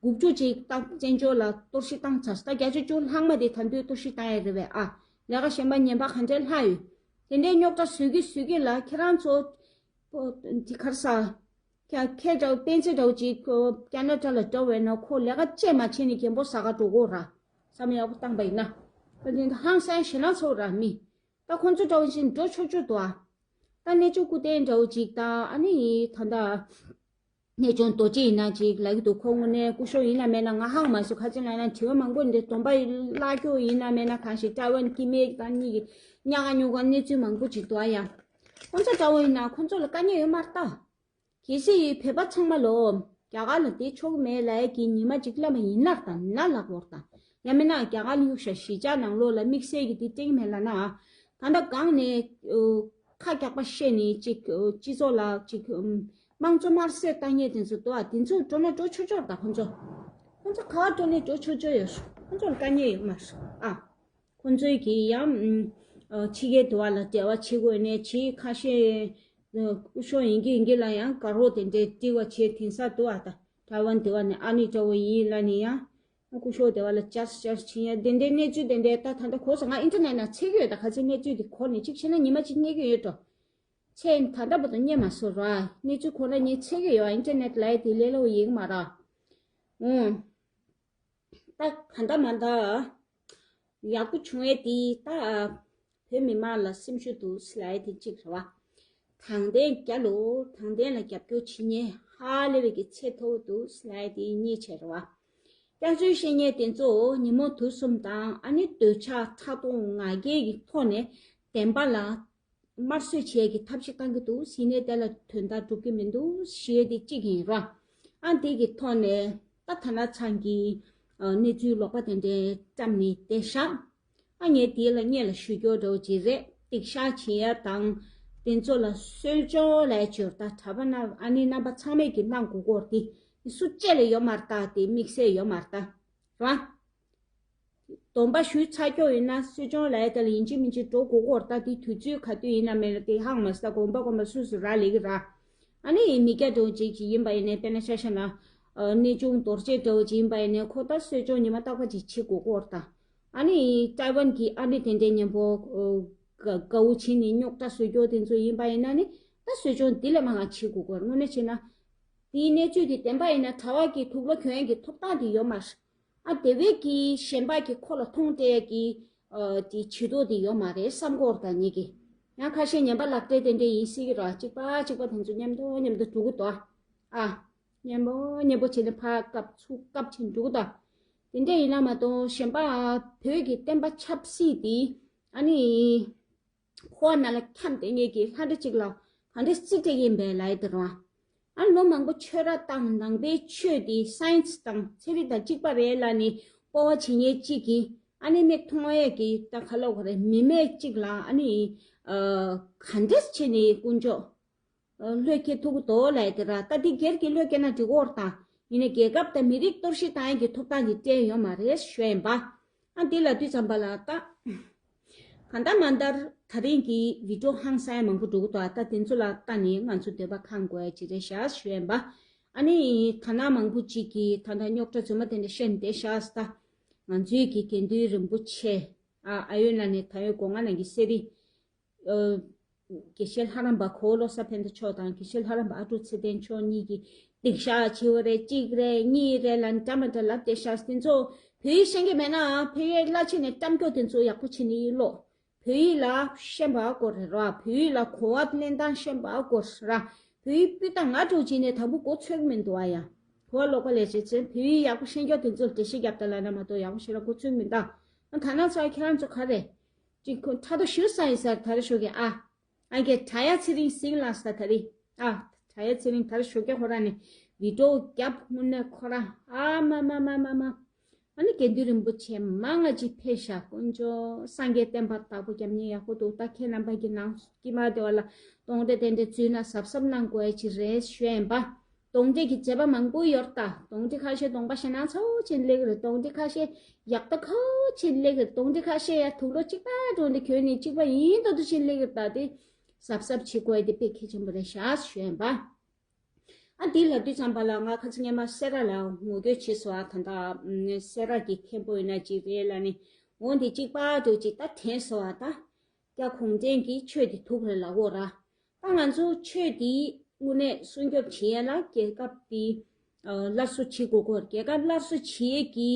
དགུ་བཅུ་ཅིག་ད་བཙན་བྱོལ་ལ་གཏོར་བཤིག་བཏང་ཚར། ད་བརྒྱ་ཆ་བཅུ་ལྷག་མ་དེ་ད་འདོད་གཏོར་བཤིག་བཏང་ཡ་རེད་བས་ཨ། ལས་ཀ་གཞན་པ་ངན་པ་ག་འདྲས་ལྷག་ཡོད། དེ་འདྲའི་རྙོག་དྲ་བཟོས་ཀྱི་བཟོས་ཀྱི་ལ་ཁྱེད་རང་ཚོ་འདི་གར་ས། ཁྱེད་ཁྱེད་འདྲ་བོ་སྤེན་ཚེ་འདྲ་བོ་ཅིག་ཁོ་ཀ་ན་ཌ་ལ་འགྲོ་བས་ན་ཁོ་ལས་ཀ་ཅེས་མ་བྱས་ནས་རྒན་པོ་ཟ་ག་འགྲོ་གོ་ར། བསམ་ཡག་པོ་བཏང་པ་ཡིན་ན། ད་དེ་ཧང་སང་ཞེ་ན་ཚོ་ར་མི། ད་ཁོང་ཚོ་འདྲ་བོ་ཅིག་འགྲོ་ཆོག་ཆོག་འདུག་ཨ། ད་གནས་ཆུང་སྐུ་རྟེན་འདྲ་བོ་ཅིག་ད་ཨ་ནི་ད་ད། གནས་ཆུང་རྡོ་རྗེ་ཡིན་ན་ཅིག་ལབ་ཀྱི་འདུག་ཁོ་དངོས་གནས་སྐུ་ཞབས་ཡིན་ན་མེད་ན་ང་ཧང་མ་སོང་། ཁ་ཅིག་ལབ་ན་དྲི་བ་མང་པོ་འདི་སྡོམ་པ་བརླག་རྒྱུ་ཡིན་ན་མེད་ན་གང་ཞིག་ཀྲའི་ཝན་སྐྱེ་དམན་དང་གཉིས་ཀྱི་ཉག་ག་ཉོག་ག་གནས་ཚུལ་མང་པོ་ཅིག་འདུག་ཨ་ཡ། ཁོང་ཚོ་འདྲ་བོ་ཡིན་ན་ཁོང་ཚོ་ལ་དཀའ་ངལ་ཡོད་མ་རེད་ད། གལ་སྲིད་བོད་པ་ཚང་མ་ལོ་རྒྱ་གར་ལ་བསྡད་ཆོག་གི་མེད་ལབ་ཡ་གི་ཉི་མ་གཅིག་ལབ་པ་ཡིན་ན་དང་ན་ལབ་དགོས་དང་། ཡང་མིན་ན་རྒྱ་གར་གཡུག་ཞག་གཞིས་ཆགས་ནང་ལོགས་ལ་དམིགས་བསལ་གྱི་དེ་སྤྲད་ཀྱི་མེད་ལབ་ན། ད་ལྟ་སྒང་ནས་ཁ་རྒྱག་པ་བཤད་ནས་ཅིག་སྤྱི་ཚོགས་ལ་ཅིག་དམངས་གཙོ་དམར་གསོད་བཏང་མཁན་དེ་ཚོ་འདུག་ཨ། དེ་ཚོ་འགྲོ་ན་འགྲོ་ཆོག་ཆོག་དང་ཁོང་ཚོ། ཁོང་ཚོ་ག་བ་འགྲོ་ནས་འགྲོ་ཆོག་ཆོག་ཡོད། ཁོང་ཚོ་ལ་དཀའ་ངལ་ཡོད་མ་རེད་ཨ། ཁོང་ཚོས་ཀྱིས་ཡང་ཕྱི་རྒྱལ་དུ་བ་ལ་འབྲེལ་བ་བྱེད་དགོས་ནས་ཇི་ཁ་ཤས་སྐུ་ཞབས་ཡིན་གྱི་ཡིན་གྱི་ལ་ཡང་དགའ་རོགས་དེ་འདྲའི་དཀྲིག་པ་བྱེད་དེང་སང་འདུག་ཨ། ད་ཀྲའི་ཝན་དེ་བ་ནས་ཨ་ནི་འདྲ་བོ་ཡིན་ལ་ནི་ཡང་སྐུ་ཞབས་དེ་བ་ལ་བཅར་བཅར་བྱེད་ཡ་དེ་འདྲའི་གནས་ཚུལ་དེ་འདྲའི་ད་ད་ལྟ་གོ་སོང་། ང་ཨིན་ཊར་ནེཊ་ནང་བཙལ་གྱི་ཡོད། ད་ག་ཚོད་གནས་ཚུལ་དེ་གོ་ནས་གཅིག་བྱས་ན་ཉི་མ་གཅིག་རྙེད་ཀྱི་ཡོད་འགྲོ། ཚེ་ད་ལྟ་བར་དུ་རྙེད་མ་སོང་ར། གནས་ཚུལ་གོ་ན་ངས་འཚོལ་གྱི་ཡོད། ཨིན་ཊར་ནེཊ་ལ་ཡ་དེ་ལས་སླ་བོ་ཡིན་གྱི་མ་རེད། ཨུང་། ད་ག་འདྲ་མ་འདྲ། ཡག་པོ་བྱུང་ཡས་དེ་ད་བོད་མི་མང་ལ་སེམས་ཤུགས་འདུག་ལབ་ཡས་དེ་གཅིག་རེད་བ། དྲང་བདེན་རྒྱ་ལོ་དྲང་བདེན་ལ་རྒྱབ་སྐྱོར་བྱེད་མཁན་ཧ་ལས་པའི་གི་ཚད་མཐོ་པོ་འདུག་ལབ་ཡས་དེ་གཉིས་བྱས་རེད་བ། སྐྱག་རྫུན་བཤད་མཁན་དེ་ཚོ་ཉིན་མོ་དུས་གསུམ་དང་ཨ་ནི་འདོད་ཆགས་ཕྲག་དོག་ང་རྒྱལ་གྱི་ཐོག་ནས་བདེན་པ་ལ་དམར་གསོད་བྱེད་ཀྱི་ཐབས་ཤེས་བཏང་གི་འདུག་ཟེར་ནས་དེ་ལ་དོན་དག་འགྲུབ་ཀྱི་མི་འདུག་ཞེས་དེ་གཅིག་ཡིན་ར། ཨ་འདི་གི་ཐོག་ནས་ད་ཐ་ན་ཚང་གི་གནས་ཚུལ་ལོག་པ་དེ་འདྲའི་བཀྲམ་ནས་བསྡད་ཤག་ཨ་ངས་དེ་ལ་སྔོན་ལ་ཞུ་སྐྱོར་འདྲ་བོ་ཅིག་རེད། སྡིག་བཤགས་བྱེད་ཡ་དང་དེ་ཚོ་ལ་གསོ་སྦྱོང་ལས་སྦྱོར་ད་གྲྭ་པ་རྣམས་ཨ་ནི་རྣམ་པ་ཚང་མས་ཀྱི་གནང་དགོས་སྐོར་དེ་སུ་གཅིག་ལ་ཡོད་མ་རེད་ད། དེ་དམིགས་བསལ་ཡོད་མ་རེད་ད་ར། སྡོམ་པ་ཞུས་ཚར་ཀྱོག་ཡིན་ན་གསོ་སྦྱོང་ལ་ཡ་དེ་ལ་ཡིན་གཅིག་མིན་གཅིག་འགྲོ་དགོས་ཀྱི་ཡོད་རེད་ད། དེ་དུས་ཚོད་ག་དུས་ཡིན་ན་མེད་ན་དེ་ཧང་མ་སི་ད་དགོན་པ་དགོན་པ་སུ་སུ་རག་ལས་ཀྱི་ར། ཨ་ནི་མི་སྐྱ་འདྲ་བོ་ཅིག་ཅིག་ཡིན་པ་ཡིན་ནའི་དཔེར་ན་ཆ་བཞག་ན་གནས་ཆུང་རྡོ་རྗེ་འདྲ་བོ་ཅིག་ཡིན་པ་ཡིན་ནའི་ཁོ་ད་གསོ་སྦྱོང་ཉི་མ་རྟག་པ་ཅིག་བྱེད་དགོས་ཀྱི་ཡོད་རེད་ད། ཨ་ནི་ཀྲའི་ཝན་གྱི་ཨ་ནི་དེ་འདྲའི་མཉམ་པོ་དགའ་བོ་བྱེད་ནས་རྙོག་དྲ་བཟོ་རྒྱུ་དེ་ཚོ་ཡིན་པ་ཡིན་ན་ནི་ད་གསོ་སྦྱོང་འདི་ལས་མང་བ་བྱེད་དགོས་ཀྱི་ཡོད་རེད། དངོས་གནས་བྱས་ན་དེའི་གནས་ཚུལ་དེ་བདེན་པ་ཡིན་ན་གྲྭ་པ་གི་དུག་ལོག་གྱོན་ཡས་ཀྱི་ཐོབ་ཐང་དེ་ཡོད་མ་རེད། ཨ་དེ་བས་ཀྱི་གཞན་པ་གི་ཁོ་ལ་མཐོང་སྤྲད་ཀྱི་ཨ་དེ་བྱེད་དོ་དེ་ཡོད་མ་རེད་བསམ་གྱི་ཡོད་རེད་ད་ངེད་ཀྱི། ཡང་ཁ་ཤས་ངན་པ་ལག་སྤྲད་དེ་འདྲ་ཡིན་སྲིད་ཀྱི་རེད། གཅིག་པ་གཅིག་པ་དེ་ཚོ་མཉམ་དུ་མཉམ་དུ་འགྲོ་གི་འདུག་ཨ། མཉམ་པོ་མཉམ་པོ་བྱས་ནས་ཕར་བཀབ་ཚུར་བཀབ་བྱས་འགྲོ་གི་འདུག་དེ་འདྲ་ཡིན་ན་མ་གཏོགས་གཞན་པ་བོད་ཀྱི་བསྟན་པ་ཆབ་སྲིད་དེ་ཨ་ནི། འཁོར་བ་ནང་ལ་འཁྱམས་བསྡད་མཁན་གྱི་ལྷ་འདྲེ་གཅིག་ལ་ག་འདྲ་རྩིས་སྤྲད་ཀྱི་ཡིན་པས་ལབ་ཡ་དེ་རེད་བ། ཨ་ནི་ལོ་མང་པོ་ཆོས་ར་བཏང་ནང་པའི་ཆོས་དེ་སའེན་སི་དང་ཚན་རིག་དང་གཅིག་པ་རེད་ལབ་ནས་སྤོབས་པ་བྱེད་མཁན་གཅིག་གིས་ཨ་ནི་མིག་མཐོང་ཡས་ཀྱི་ད་ག་ལབ་དགོས་རེད། མི་མེད་གཅིག་ལ་ཨ་ནི་ག་འདྲས་བྱས་ནས་དཀོན་མཆོག་བློས་འཁེལ་ཐུབ་ཀྱི་འདུག་ལབ་ཡ་དེ་ར། ད་འདི་སྒེར་གྱི་བློས་འཁེལ་ན་འགྲིག་གི་ཡོད་རེད་ད། ཡིན་ནའི་རྒྱལ་ཁབ་དང་མི་རིགས་གཏོར་བཤིག་བཏང་ཡ་གི་ཐོབ་ཐང་དེ་སྤྲད་ཡོད་མ་རེད་ཞུ་ཡ་ཡིན་པ། ཨ་འདི་ལབ་དུས་ཙམ་པ་ལ་ད། གང་ལྟར་མ་ལྟར་ད་རིང་གི་བི་ཌིའོ་ཧང་སང་ཡ་མང་པོ་འགྲོ་གི་འདུག་ཨ་ད་དེ་ཚོ་ལ་ལྟ་ནས་ང་ཚོ་འདོད་པ་ཁེངས་དགོས་ཡ་ཅིག་རེད་ཤག་ཞུ་ཡ་ཡིན་པ། ཨ་ནི་ད་ནང་མང་པོ་ཅིག་གིས་ད་ལྟ་རྙོག་དྲ་རྫུན་མ་དེ་འདྲ་བཤད་ནས་བསྡད་ཤག་ཟེར་ད། ང་ཚོའི་གི་དགེ་འདུན་རིན་པོ་ཆེ་ཨ་ཨ་ཡོད་ན་ནས་ད་ཡོད་སྒོ་ང་ནང་གི་གསེར་རི། དགེ་བཤེས་ལྷ་རམས་པ་གོ་བོ་བློ་བཟང་ཕན་བདེ་མཆོག་དང་དགེ་བཤེས་ལྷ་རམས་པ་ཨ་ཀྲུག་ཚེ་བརྟན་མཆོག་གཉིས་ཀྱིས་སྡིག་བཤགས་བྱས་པ་རེད། གཅིག་རེད་གཉིས་རེད་ལབ་འདྲ་མ་འདྲ་ལབ་བསྡད་ཤག་དེ་ཚོ་བོད་ཡིག་ཤེས་ཀྱི་མེད་ན་བོད་ཡིག་བསླབ་བྱ་ནས་བཀྲམ་སྐྱོར་དེ་ཚོ་ཡག་པོ་བྱེད་ནི་ཡིན་ལོ། བོད་ཡིག་ལ་ཤེས་པ་དགོས་རེད་ར། བོད་ཡིག་ལ་གོ་བ་ལེན་སྟངས་ཤེས་པ་དགོས་ར། བོད་ཡིག་སྤུས་དག་ང་དྲུག་བྱས་ནས་དང་པོ་གོ་ཚོད་མི་འདུག་ཨ་ཡ། གོ་བ་ལོག་པ་ལས་བྱེད་ཚེ་བོད་ཡིག་ཡག་པོ་ཤེས་མཁན་དེ་ཚོར་འགྲེལ་བཤད་རྒྱབ་ད་ལབ་ན་མ་གཏོགས་ཡག་པོ་ཞེ་དྲག་གོ་ཚོད་མི་འདུག་ཨ་ད་ནང་ཚོ་ཁྱེད་རང་ཚོ་ག་རེ། ཅིག་ཁོ་ཕྲག་དོག་ཞུ་ས་ཡིན་ས་ད་རེ་ཞོགས་ཀྱི་ཨ། ཨ་ཀྱེ་དྲ་ཡ་ཚེ་རིང་སིང་ལ་ས་ད་རེ། ཨ། དྲ་ཡ་ཚེ་རིང་ད་རེ་ཞོགས་ཀྱི་ཁོ་རང་ནི་བི་ཌིའོ་རྒྱབ་དངོས་གནས་ཁོ་རང་ཨ་མ་མ་མ་མ་མ། ཨ་ནི་དགེ་འདུན་རིན་པོ་ཆེ་མང་ང་ཅིག་ཕེབས་ཤག་དཀོན་མཆོག་སངས་རྒྱས་བསྟན་པ་དར་པོ་རྒྱབ་ཉེ་ཡག་པོ་འདུག་ད་ཁྱེད་རྣམ་པ་གི་ནང་དཀྱིལ་མ་དེ་བ་ལ་གདོང་འདྲེ་དེ་འདྲ་འཛུལ་ན་གཟབ་གཟབ་གནང་དགོས་ཡ་ཅིག་རེད་ཞུ་ཡ་ཡིན་པ། གདོང་འདྲེ་གི་མཛད་པ་མང་པོ་ཡོད་ད། གདོང་འདྲེ་ཁ་ཤས་གདོང་པ་ཞེད་སྣང་ཚ་བོ་ཅན་སླེབས་རེད། གདོང་འདྲེ་ཁ་ཤས་ཡག་ད་ཁ་བོ་ཅན་སླེབས་རེད། གདོང་འདྲེ་ཁ་ཤས་ཡ་དུག་ལོག་གཅིག་པ་འགྲོ་འདི་གྱོན་ནས་གཅིག་པ་ཡིན་ད་དུ་ཅན་སླེབས་རེད་ད། དེ་གཟབ་གཟབ་བྱེད་དགོས་ཡ་དེ་དཔེ་གལ་ཆེན་པོ་རེད་ཤག་ཞུ་ཡ་ཡིན་པ། ཨ་འདི་ལབ་དུས་ཙམ་པ་ལ་ང་ཁ་སང་སྔོན་མ་སེ་ར་ལ་ངོ་རྒོལ་བྱས་སོང་ཨ། ད་ལྟ་སེ་ར་གི་མཁན་པོ་ཡིན་ན་ཅིག་རེད་ལབ་ནས་འོ་འདི་གཅིག་པ་འགྲོ་ཅིག་ད་དྲན་སོང་ཨ། ད་རྒྱ་གུང་ཁྲན་གྱིས་ཆོས་འདི་དུག་རེད་ལབ་གོ་ར། ད་ང་ཚོ་ཆོས་འདི་དངོས་གནས་སྲུང་སྐྱོབ་བྱེད་ཡ་ལ་རྒྱལ་ཁབ་འདི་སླར་གསོ་བྱེད་དགོས་གོ། རྒྱལ་ཁབ་སླར་གསོ་བྱེད་ཡས་ཀྱི་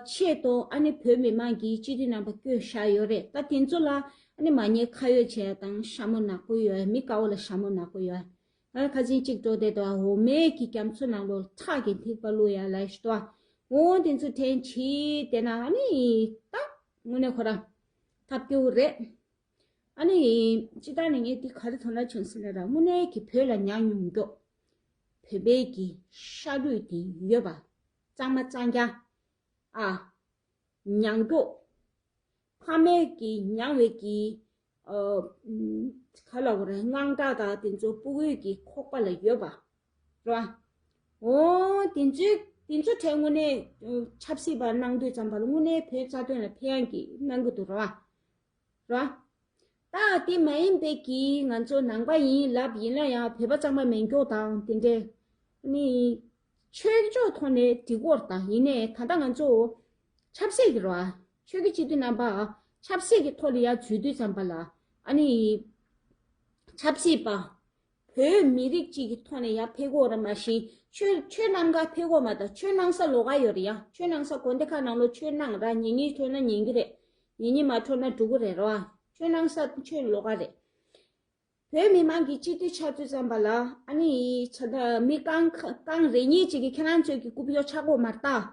ཆེད་དུ་ཨ་ནི་བོད་མི་མང་གིས་སྤྱི་འཐུས་རྣམ་པ་བསྐོས་བཞག་ཡོད་རེད། ད་དེ་ཚོ་ལ་ཨ་ནི་མ་ཉེས་ཁ་གཡོགས་བྱས་དང་ཤ་མོ་ནག་པོ་ཡོད། མི་དཀར་བོ་ལ་ཤ་མོ་ནག་པོ་ཡོད། ང་ཁ་སང་གཅིག་འགྲོ་བསྡད་དུས་འོ་མའི་གི་རྒྱ་མཚོ་ནང་ལོགས་ཁྲག་གི་ཐིགས་པ་བླུགས་ཡ་ལ་ཞུ་དོ། འོ་དེ་ཚོ་དྲན་བྱས་བསྡད་ན་ཨ་ནི་ད་དངོས་གནས་ཁོ་རང་ཐབས་སྐྱོ་བོ་རེད། ཨ་ནི་སྤྱི་བཏང་ནས་ངས་འདི་ག་རེ་དོ་སྣང་བྱུང་ཟེར་ན་ར། དངོས་གནས་ཀྱི་བོད་ལ་ཉམས་མྱོང་མགྱོགས། བོད་པའི་གི་ཤ་ལུས་དེ་ཡོད་པ། གཙང་མ་གཙང་རྐྱང་། ཨ། མྱང་མགྱོགས། ཕ་མས་ཀྱི་མྱང་བའི་གི་ཨ། ག་ལ་བ་རེད། དངངས་སྐྲག་དང་དེ་ཚོ་ཕྲུ་གུའི་གི་ཁོག་པ་ལ་ཡོད་པ། རེད་བ། འོ་དེ་ཚོའི་དེ་ཚོ་གྲས་དངོས་གནས་ཆབ་སྲིད་པ་གནང་དུས་ཙམ་པ་ལ་དངོས་གནས་བོད་རྩ་དོན་ལ་ཕན་ཡང་གི་གནང་གི་འདུག་རེད་བ། རེད་བ། ད་དེ་མ་ཡིན་པའི་གི་ང་ཚོ་ནང་པ་ཡིན་ལབ་ཡིན་ན་ཡང་བོད་པ་གཙང་མ་མེད་མགྱོགས་དང་དེ་འདྲས་ནི་ཆོས་ཕྱོགས་ཐོག་ནས་འགྲིག་གོ་རེད། ད་ཡིན་ནའི་ད་ལྟ་ང་ཚོ་ཆབ་སྲིད་ཀྱི་རེད་བ། ཆོས་ཀྱི་སྤྱི་འཐུས་རྣམ་པ་ཆབ་སྲིད་ཀྱི་ཐོག་ལ་ཡར་འཛུལ་དུས་ཙམ་པ་ལ་ཨ་ནི་ཆབ་སྲིད་པ་བོད་མི་རིགས་གཅིག་གི་ཐོག་ནས་ཡར་ཕེབས་གོ་ར་མ་གཞི་ཆོས་ཆོས་གནང་ག་ཕེབས་གོ་མ་ད། ཆོས་གནང་ས་ལོགས་ཀ་ཡོད་རེད་ཡ། ཆོས་གནང་ས་དགོན་སྡེ་ཁག་ནང་ལོགས་ཆོས་གནང་ར་ཉན་ཉན་འཕྲོད་ན་ཉན་གི་རེད། ཉན་ཉན་མ་འཕྲོད་ན་འགྲོ་གི་རེད་ར། ཆོས་གནང་ས་ཆོས་ལོགས་ཀ་རེད། བོད་མི་མང་གི་སྤྱི་འཐུས་ཆགས་དུས་ཙམ་པ་ལ་ཨ་ནི་ཆ་ད་མི་རྐང་རྐང་རེ་གཉིས་ཅིག་གིས་ཁྱེད་རང་ཚོས་ཀྱི་རྐུབ་གཡོག་ཆག་གོ་མ་རེད་ད།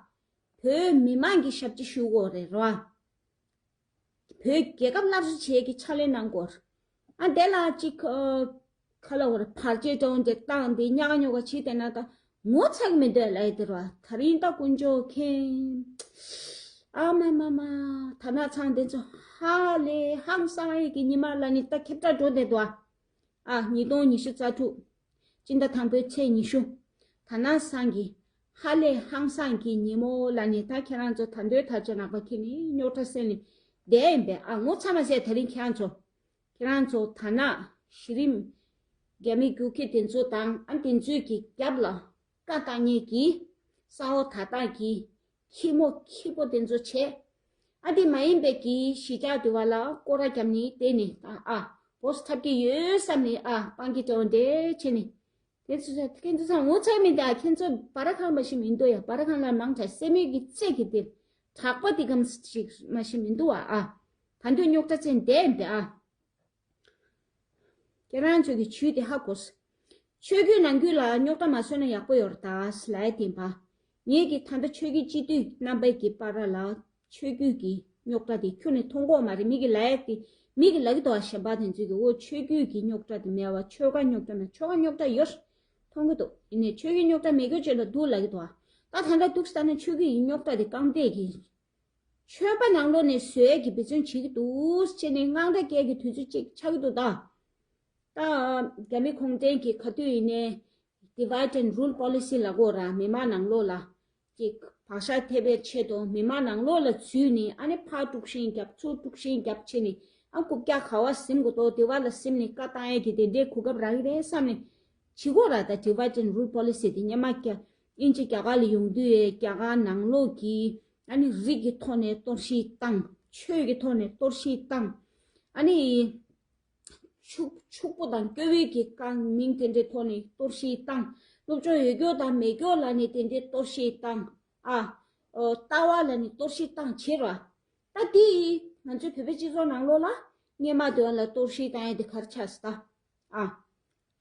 བོད་མི་མང་གི་ཞབས་ཕྱི་ཞུ་དགོས་རེད་ར། བོད་རྒྱལ་ཁབ་སླར་གསོ་བྱེད་ཀྱི་ཕྱག་ལས་གནང་དགོས། ཨ་དེ་ལ་གཅིག་ཨ། ག་ལ་བར་བར་ཆད་གཏོང་དེ་བཏང་དེ་ཉག་ཉོག་བྱེད་དེ་ན་ད་ངོ་ཚ་གི་མི་འདོད་ལ་ཡི་དེ་ར། ད་རིང་ད་དཀོན་མཆོག་མཁྱེན། ཨ་མ་མ་མ། ད་ན་ཚང་དེ་ཚོ་ཧ་ལས་ཧང་སང་ཡི་གི་ཉི་མ་ལ་ནི་ད་ཁེབས་ཏྲ་འགྲོ་དེ་དོ། ཨ་ཉིས་སྟོང་ཉི་ཤུ་རྩ་དྲུག་སྤྱི་ཟླ་དང་པོའི་ཚེས་ཉི་ཤུ། ད་ན་སང་གི་ཧ་ལས་ཧང་སང་གི་ཉིན་མོ་ལ་ནི་ད་ཁྱེད་རང་ཚོ་ད་འདོད་ཐག་ཆོད་ནག་པ་ཁྱེར་ནས་རྙོག་དྲ་སེལ་ནས་བསྡད་ཡིན་པས། ཨ་ངོ་ཚ་མ་ཟད་ད་རིང་ཁྱེད་རང་ཚོ་ཁྱེད་རང་ཚོ་ད་ན་གཞི་རིམ་རྒྱ་མི་རྒྱུག་ཁྱི་དེ་ཚོ་དང་ཨ་དེ་ཚོའི་གི་རྒྱབ་ལ་བཀའ་བཏང་མཁན་གྱི་ས་འོག་ད་ལྟ་གི་ཁྱི་མོ་ཁྱི་པོ་དེ་ཚོ་བྱས། ཨ་དེ་མ་ཡིན་པའི་གི་གཞིས་ཆགས་དེ་བ་ལ་སྐོར་ར་བརྒྱབ་ནས་བསྡད་ནས་ད་ཨ་བོ་སི་ཐབས་ཀྱི་ཡོད་བསམ་ནས་ཨ་སྤང་གི་དྲོན་འདྲེ་བྱས་ནས་དེ་ཚོ་ཁྱེད་ཚོ་ཚང་ངོ་ཚ་མི་འདུག་ཨ་ཁྱེད་ཚོ་བར་ཁང་མ་ཞིག་མི་འདུག་ཡ། བར་ཁང་ལ་མང་དྲགས་སེ་མོད་ཀྱི་རྩེ་གི་དེ་གྲགས་པ་དེ་གམ་ཞིག་མ་ཞིག་མི་འདུག་ཨ། ཨ་ད་འདོད་རྙོག་དྲ་ཅན་བསྡད་འདི་ཨ། ཁྱེད་རང་ཚོས་ཀྱི་ཇུས་དེ་ཧ་གོ། ཆོས་བརྒྱུད་ནང་ཁུལ་ལ་རྙོག་དྲ་མ་བཟོས་ན་ཡག་པོ་ཡོད་རེད་ད་ལབ་ཡ་དེ་ཡིན་པ། ངེད་ཀྱི་ད་ལྟ་ཆོས་བརྒྱུད་སྤྱི་འཐུས་རྣམ་པའི་གི་བར་ལ་ཆོས་བརྒྱུད་ཀྱི་རྙོག་དྲ་དེ་ཁྱོན་ནས་མཐོང་གི་ཡོད་མ་རེད། མི་གི་ལབ་ཡ་དེ་མི་གི་ལབ་ཀྱི་འདུག་བ། གཞན་པ་དེ་ཚོས་ཀྱི་འོ་ཆོས་བརྒྱུད་ཀྱི་རྙོག་དྲ་དེ་མེད་བ། ཆོལ་ཁ་རྙོག་དྲ་མེད། ཆོལ་ཁ་རྙོག་དྲ་ཡོད་མཐོང་གི་འདུག་ཡིན་ནའི་ཆོས་བརྒྱུད་རྙོག་དྲ་མེད་རྒྱུ་བཅས་ལ་འདུག་ལབ་ཀྱི་འདུག་བ། ད་ད་ལྟ་འདུག་ས་ནི་ཆོས་བརྒྱུད་ཀྱི་རྙོག་དྲ་དེ་རྐང་བལྟས་ཀྱི་ཆོས་པ་ནང་ལོགས་ནས་བཟོས་ཀྱི་འབད་བརྩོན་བྱེད་ཀྱི་འདུག་ཅེས་ནས་དངངས་སྐྲག་སྐྱེ་གི་དུས་ཚོད་ཅིག་ཆགས་ཀྱི་འདུག་ད། ད་རྒྱ་མི་གུང་ཁྲན་གྱི་ག་དུས་ཡིན་ནའི་divide and rule policy ལབ་དགོས་ར། མི་མང་ནང་ལོགས་ལ་ཅིག་བག་ཆགས་ཐེབས་པའི་ཆེད་དུ་མི་མང་ནང་ལོགས་ལ་འཛུལ་ནས་ཨ་ནི་ཕར་དཀྲུག་ཤིང་རྒྱབ་ཚུར་དཀྲུག་ཤིང་རྒྱབ་བྱས་ནས་ཨ་རྐུབ་བཀྱག་ག་བ་ཟིན་དགོས་འདུག་དེ་བ་ལ་ཟིན་ནས་བཀའ་བཏང་ཡས་ཀྱི་དེ་འདྲའི་གོ་སྐབས་རག་གི་རེད་བསམ་ནས་བྱེད་དགོས་ར། ད་divide and rule policy དེ་སྔོན་མ་རྒྱ་དབྱིན་ཇི་རྒྱ་གར་ལ་ཡོང་དུས་རྒྱ་གར་ནང་ལོགས་ཀྱི་ཨ་ནི་རིགས་ཀྱི་ཐོག་ནས་གཏོར་བཤིག་བཏང་། ཆོས་ཀྱི་ཐོག་ནས་གཏོར་བཤིག་བཏང་། ཨ་ནི་ཕྱུག་ཕྱུག་པོ་དང་སྐྱོ་བོའི་གི་རྐང་མིང་དེ་འདྲའི་ཐོག་ནས་གཏོར་བཤིག་བཏང་། སློབ་སྦྱོང་ཡོད་རྒྱུ་དང་མེད་རྒྱུ་ལ་ནི་དེ་འདྲའི་གཏོར་བཤིག་བཏང་། ཨ། ཨོ། ལྟ་བ་ལ་ནི་གཏོར་བཤིག་བཏང་བྱེད་ར། ད་དེ་ང་ཚོའི་བོད་པའི་སྤྱི་ཚོགས་ནང་ལོགས་ལ་སྔོན་མ་དེ་བ་ལ་གཏོར་བཤིག་བཏང་ཡས་དེ་ག་རེ་ཆགས་སོང་ད། ཨ།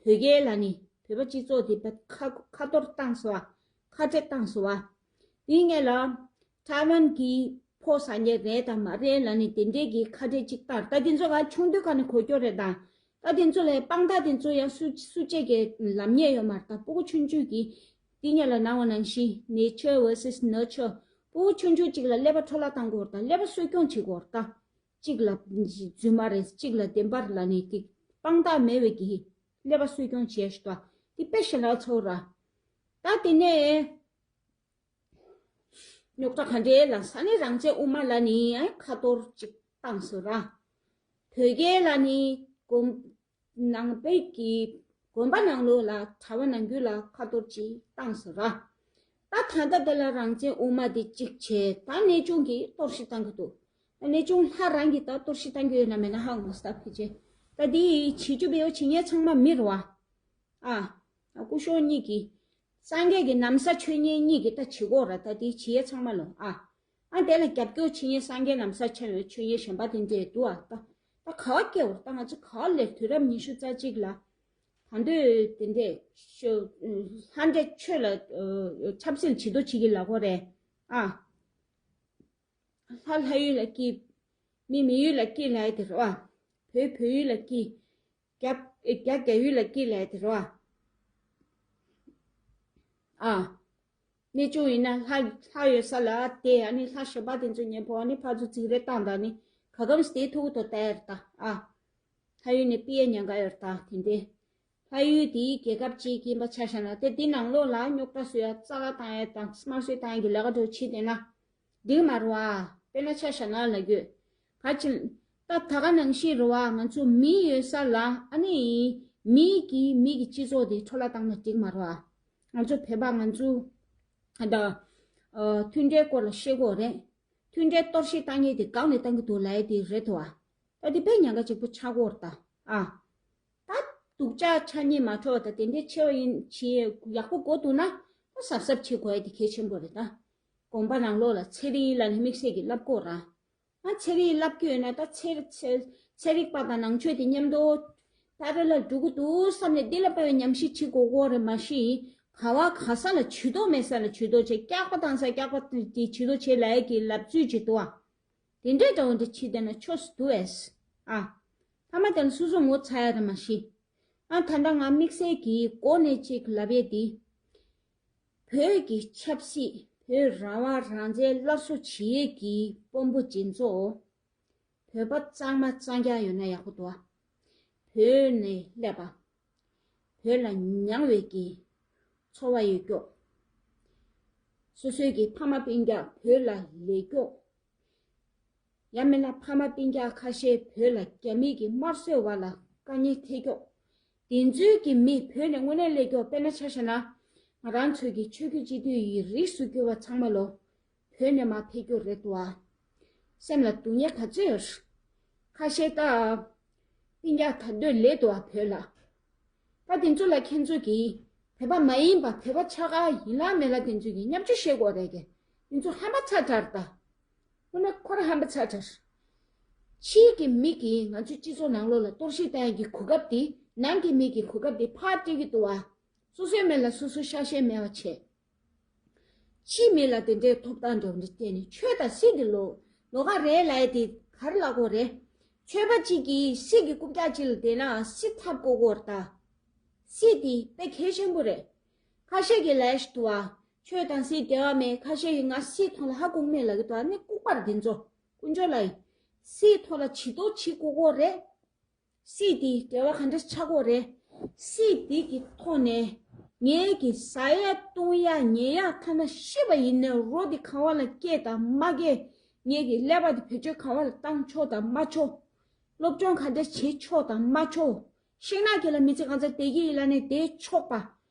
དོལ་རྒྱལ་ལ་ནི་བོད་པ་སྤྱི་ཚོགས་དེ་བ་ཁ་ཁ་གཏོར་བཏང་སོང་བ། ཁ་བྲལ་བཏང་སོང་བ། དེའི་སྔོན་ལ་ཐའེ་ཝན་གྱི་ཕོ་ཟ་མཁན་རེད་དང་མ་རེད་ལ་ནི་དེ་འདྲའི་གི་ཁ་བྲལ་གཅིག་བཏང་། ད་དེ་ཚོ་ག་ཆུང་དུས་ག་ནས་གོ་རྒྱུ་རེད་ད། ད་དེ་ཚོ་ལ་དཔང་རྟགས་དེ་ཚོ་ཡང་སུ་སུ་གཅིག་གིས་ལབ་མཁན་ཡོད་མ་རེད་ད། སྤུ་གུ་ཆུང་ཆུང་གིས་དེ་སྔོན་ལ་ནང་བ་ནང་བཞིན་nature versus nurture ཕྲུ་གུ་ཆུང་ཆུང་གཅིག་ལ་ཀླད་པ་འཕྲོ་བརླག་བཏང་དགོས་རེད་ད། ཀླད་པ་གསོ་སྐྱོང་བྱེད་དགོས་རེད་ད། གཅིག་ལ་རྫུན་མ་རེད། གཅིག་ལ་བདེན་པ་རེད་ལབ་ནས་དེ་དཔང་རྟགས་མེད་པའི་གི་ཀླད་པ་གསོ་སྐྱོང་བྱས་ཤག་ད། དེ་དཔེ་ཞེ་དྲག་ཚོར་ར། ད་དེ་ནས་རྙོག་དྲ་ག་འདྲའི་ལ་ས་གནས་རང་བཙན་དབུ་མ་ལ་ནི་ཨ་ཁ་གཏོར་ཅིག་བཏང་ཟེར་ར། བོད་རྒྱལ་ལ་ནི་དགོན་ནང་པའི་གི་དགོན་པ་ནང་ལོགས་ལ་གྲྭ་བ་ནང་ཁུལ་ལ་ཁ་གཏོར་ཅིག་བཏང་ཟེར་ར། ད་ད་ལྟ་དེ་ལ་རང་བཙན་དབུ་མ་དེ་གཅིག་བྱས། ད་གནས་ཆུང་གིས་གཏོར་བཤིག་བཏང་གི་འདུག། ད་གནས་ཆུང་ལྷ་རང་གིས་ད་གཏོར་བཤིག་བཏང་གི་ཡོད་ན་མེད་ན་ཧ་གོ་མ་སོང་ད་ཕལ་ཆེར། ད་དེ་བྱེད་རྒྱུ་བེའོ་བྱེད་མཁན་ཚང་མ་མི་རེད་བ། ཨ། སྐུ་ཞབས་གཉིས་ཀྱིས། སངས་རྒྱས་ཀྱི་ན་བཟའ་མཆོད་མཁན་གཉིས་ཀྱིས་ད་བྱེད་དགོས་ར། ད་དེ་བྱེད་ཡས་ཚང་མ་ལོ་ཨ། ཨ་དེ་ལ་རྒྱབ་སྐྱོར་བྱེད་མཁན་སངས་རྒྱས་ན་བཟའ་མཆོད་མཁན་གཞན་པ་དེ་འདྲས་འདུག་ཨ། ད་ད་ག་བ་སྐྱེ་བར་ད་ང་ཚོ་ག་བ་ལས་དུས་རབས་ཉི་ཤུ་རྩ་གཅིག་ལ་གང་འདོད་དེ་འདྲས་ཤོ་ལྷ་འདྲེ་ཆོས་ལ་ཆབ་སྲིད་བྱེད་དོ་བྱེད་ཀྱི་ལ་གོ་རེད་ཨ། ལྷ་ལྷ་ཡུལ་ལ་སྐྱིད། མི་མི་ཡུལ་ལ་སྐྱིད་ལབ་ཡ་དེ་རེད་བ། བོད་བོད་ཡུལ་ལ་སྐྱིད། རྒྱ་རྒྱ་རྒྱ་ཡུལ་ལ་སྐྱིད་ལབ་ཡ་དེ་རེད་བ། ཨ། གནས་ཆུང་ཡིན་ན་ལྷ་ལྷ་ཡོད་ས་ལ་བསྡད། ཨ་ནི་ལྷ་གཞན་པ་དེ་ཚོ་མཉམ་པོ་ཨ་ནི་ཕར་ཚུར་རྩིས་རེས་བཏང་དང་ནི་ག་གམ་སྟེ་ཐུག་ཏུ་བསྡད་ཡ་རེད་ད་ཨ། ལྷ་ཡུལ་ནས་ཕྱི་ཡ་ཉེན་ཁ་ཡོད་རེད་ད་དེ་འདྲས། ལྷ་ཡུལ་དེའི་རྒྱལ་ཁབ་ཅིག་ཡིན་པ་ཆ་བཞག་ན་དེ་དེ་ནང་ལོགས་ལ་རྙོག་དྲ་བཟོ་ཡ་རྩ་བ་བཏང་ཡ་དང་དམར་གསོད་བཏང་ཡ་གི་ལས་ཀ་འགྲོ་བྱེད་བསྡད་ན་འགྲིག་མ་རེད་བ། དཔེར་ན་ཆ་བཞག་ན་ལབ་རྒྱུ། ག་ཅི། ད་ད་ག་ནང་བཞིན་རེད་བ། ང་ཚོ་མི་ཡོད་ས་ལ་ཨ་ནི་མི་གིས་མི་གི་སྤྱི་ཚོགས་དེ་འཕྲོ་བརླག་བཏང་ན་འགྲིག་མ་རེད་བ། ང་ཚོ་བོད་པ་ང་ཚོ་ད་མཐུན་སྒྲིལ་སྐོར་ལ་ཤེས་དགོས་རེད། མཐུན་སྒྲིལ་གཏོར་བཤིག་བཏང་མཁན་དེ་གང་ནས་བཏང་གི་འདུག་ལབ་ཡ་དེ་རེད་དོ། ད་དེ་དཔེ་ཉེན་ཁ་གཅིག་པོ་ཆགས་ཀྱི་ཡོད་རེད་ད་ཨ། ད་སྡུག་ཅག་ཆགས་ཉེན་མ་འཕྲོ་བ་ད་དེ་འདྲའི་ཆེ་བ་ཡིན་བྱེད་ཡག་པོ་དགོས་འདུག་ན་ད་གཟབ་གཟབ་བྱེད་དགོས་ཡ་དེ་གལ་ཆེན་པོ་རེད་ད། དགོན་པ་ནང་ལོགས་ལ་ཚེ་རིང་ལབ་ནས་དམིགས་བསལ་གྱི་ལབ་དགོས་ར། ང་ཚེ་རིང་ལབ་ཀྱི་ཡོད་ན་ད་ཚེ་ཚེ་ཚན་རིག་པ་དང་ནང་ཆོས་དེ་མཉམ་དུ་ཕ་རེ་ལ་འགྲོ་གི་འདུག་བསམ་ནས་འདི་ལ་དཔེ་ཉམས་ཞིབ་བྱེད་དགོས་ཀྱི་ཡོད་རེད། མ་གཞི་ག་བ་ག་ས་ལ་ཇུས་གཏོགས་མེད་ས་ལ་ཇུས་གཏོགས་བྱེད། སྐྱག་པ་བཏང་ས་སྐྱག་པ་དེ་ཇུས་གཏོགས་བྱེད་ལབ་ཡ་གི་ལབ་ཚུལ་ཅིག་འདུག་ཨ། དེ་འདྲའི་འདྲ་བོ་འདྲ་བྱེད་བསྡད་ན་ཆོས་སུ་འདུག་ཨེ། ཨ། ཐ་མ་དེ་ལ་སོ་སོ་ངོ་ཚ་ཡ་རེད་མ་གཞི། ཨ་ད་ལྟ་ང་དམིགས་བསལ་གྱི་འགོ་ནས་ཅིག་ལབ་ཡས་འདི། བོད་ཀྱི་ཆབ་སྲིད། བོད་རང་དབང་རང་བཙན་སླར་གསོ་བྱེད་ཡས་ཀྱི་དཔོན་པོ་ཅིག་ཚོ། བོད་པ་གཙང་མ་གཙང་རྐྱང་ཡོད་ན་ཡག་པོ་འདུག་ཨ། བོད་ནས་སླེབས་པ། བོད་ལ་མྱངས་པའི་གི་ཚོར་བ་ཡོད་ཀྱོག། སོ་སོའི་གི་ཕ་མ་སྤུན་ཀྱག་བོད་ལ་ལས་ཀྱོག། ཡང་མིན་ན་ཕ་མ་སྤུན་ཀྱག་ཁ་ཤས་བོད་ལ་རྒྱ་མི་གི་དམར་གསོད་བ་ལ་དཀའ་ངལ་འཕྲད་ཀྱོག། དེ་ཚོའི་གི་མི་བོད་ནས་དངོས་གནས་སླེབས་ཀྱོག། དཔེར་ན་ཆ་བཞག་ན་ང་རང་ཚོའི་གི་ཆོས་བརྒྱུད་སྤྱི་འཐུས་ཡི་རིགས་སུ་གྱུར་པ་ཚང་མ་ལོ། བོད་ནས་མར་ཕེབས་རྒྱུ་རེད་དོ་ཨ། སེམས་ལ་སྡུག་བསྔལ་ག་ཚོད་ཡོད། ཁ་ཤས་ད། སྤུན་ཀྱག་ད་སྡོད་ལེ་དོ་ཨ་བོད་ལ། ད་དེ་ཚོ་ལ་ཁྱེད་ཚོ་གིས་བོད་པ་མ་ཡིན་པ་བོད་པ་ཆགས་ཀ་ཡིན་ལ་མེད་ལ་དེ་ཚོ་གིས་བརྙས་བཅོས་བྱེད་དགོས་རེད་གི། དེ་ཚོ་ཧམ་པ་ཚ་དྲགས་ད། དངོས་གནས་ཁོ་རང་ཧམ་པ་ཚ་དྲགས། ཕྱིའི་གི་མི་གིས་ང་ཚོའི་སྤྱི་ཚོགས་ནང་ལོགས་ལ་གཏོར་བཤིག་བཏང་ཡག་གི་གོ་སྐབས་དེ་ནང་གི་མི་གིས་གོ་སྐབས་དེ་ཕར་སྤྲད་ཀྱི་འདུག་ཨ། སོ་སོའི་མི་ལ་སོ་སོ་ཤ་ཞེན་མེད་པ་བྱས། ཕྱིའི་མི་ལ་དེ་འདྲའི་ཐོབ་ཐང་འདྲ་བོ་འདི་བལྟས་ནས་ཆོས་དང་སྲིད་དེ་ལོ་ལོགས་ཀ་རེད་ལབ་ཡ་དེ་ག་རེ་ལབ་དགོས་རེད། ཆོས་པ་གཅིག་གིས་སྲིད་ཀྱི་རྐུབ་བཀྱག་གཅིག་ལ་བསྡད་ན་སྲིད་འཐབ་དགོས་ཀྱི་ཡོད་རེད་ད། སྲིད་དེ་དཔེ་གལ་ཆེན་པོ་རེད། ཁ་ཤས་ཀྱིས་ལབ་ཞིག་འདུག་ཨ། ཆོས་དང་སྲིད་འབྲེལ་བ་མེད། ཁ་ཤས་ཀྱིས་ང་སྲིད་ཐོག་ལ་ཧ་གོ་མེད་ལབ་ཀྱི་འདུག་ཨ། ནི་ལྐུགས་པ་རེད་དེ་ཚོ། དཀོན་མཆོག་ལགས་ཡིན། སྲིད་ཐོག་ལ་བྱེད་དོ་བྱེད་དགོས་ཀྱི་ཡོད་རེད། སྲིད་དེ་འབྲེལ་བ་ག་འདྲ་ཆགས་ཀྱི་ཡོད་རེད། སྲིད་དེ་གི་ཐོག་ནས་ངའི་གི་ཟ་ཡ་བཏུང་ཡ་ཉལ་ཡ་ཐ་ན་ཤི་བ་ཡིན་ནའི་རོ་དེ་ག་བ་ལ་སྐྱེས་དང་མ་སྐྱེས། ངའི་གི་ཀླད་པ་དེ་བེད་སྤྱོད་ག་བ་ལ་བཏང་ཆོག་དང་མ་ཆོག། སློབ་སྦྱོང་ག་འདྲ་བྱེད་ཆོག་དང་མ་ཆོག། ཤིང་ནགས་དཀྱིལ་ལ་མི་ཚེ་གང་ཚར་བསྡད་ཀྱི་ཡིན་ལབ་ནས་བསྡད་ཆོག་པ།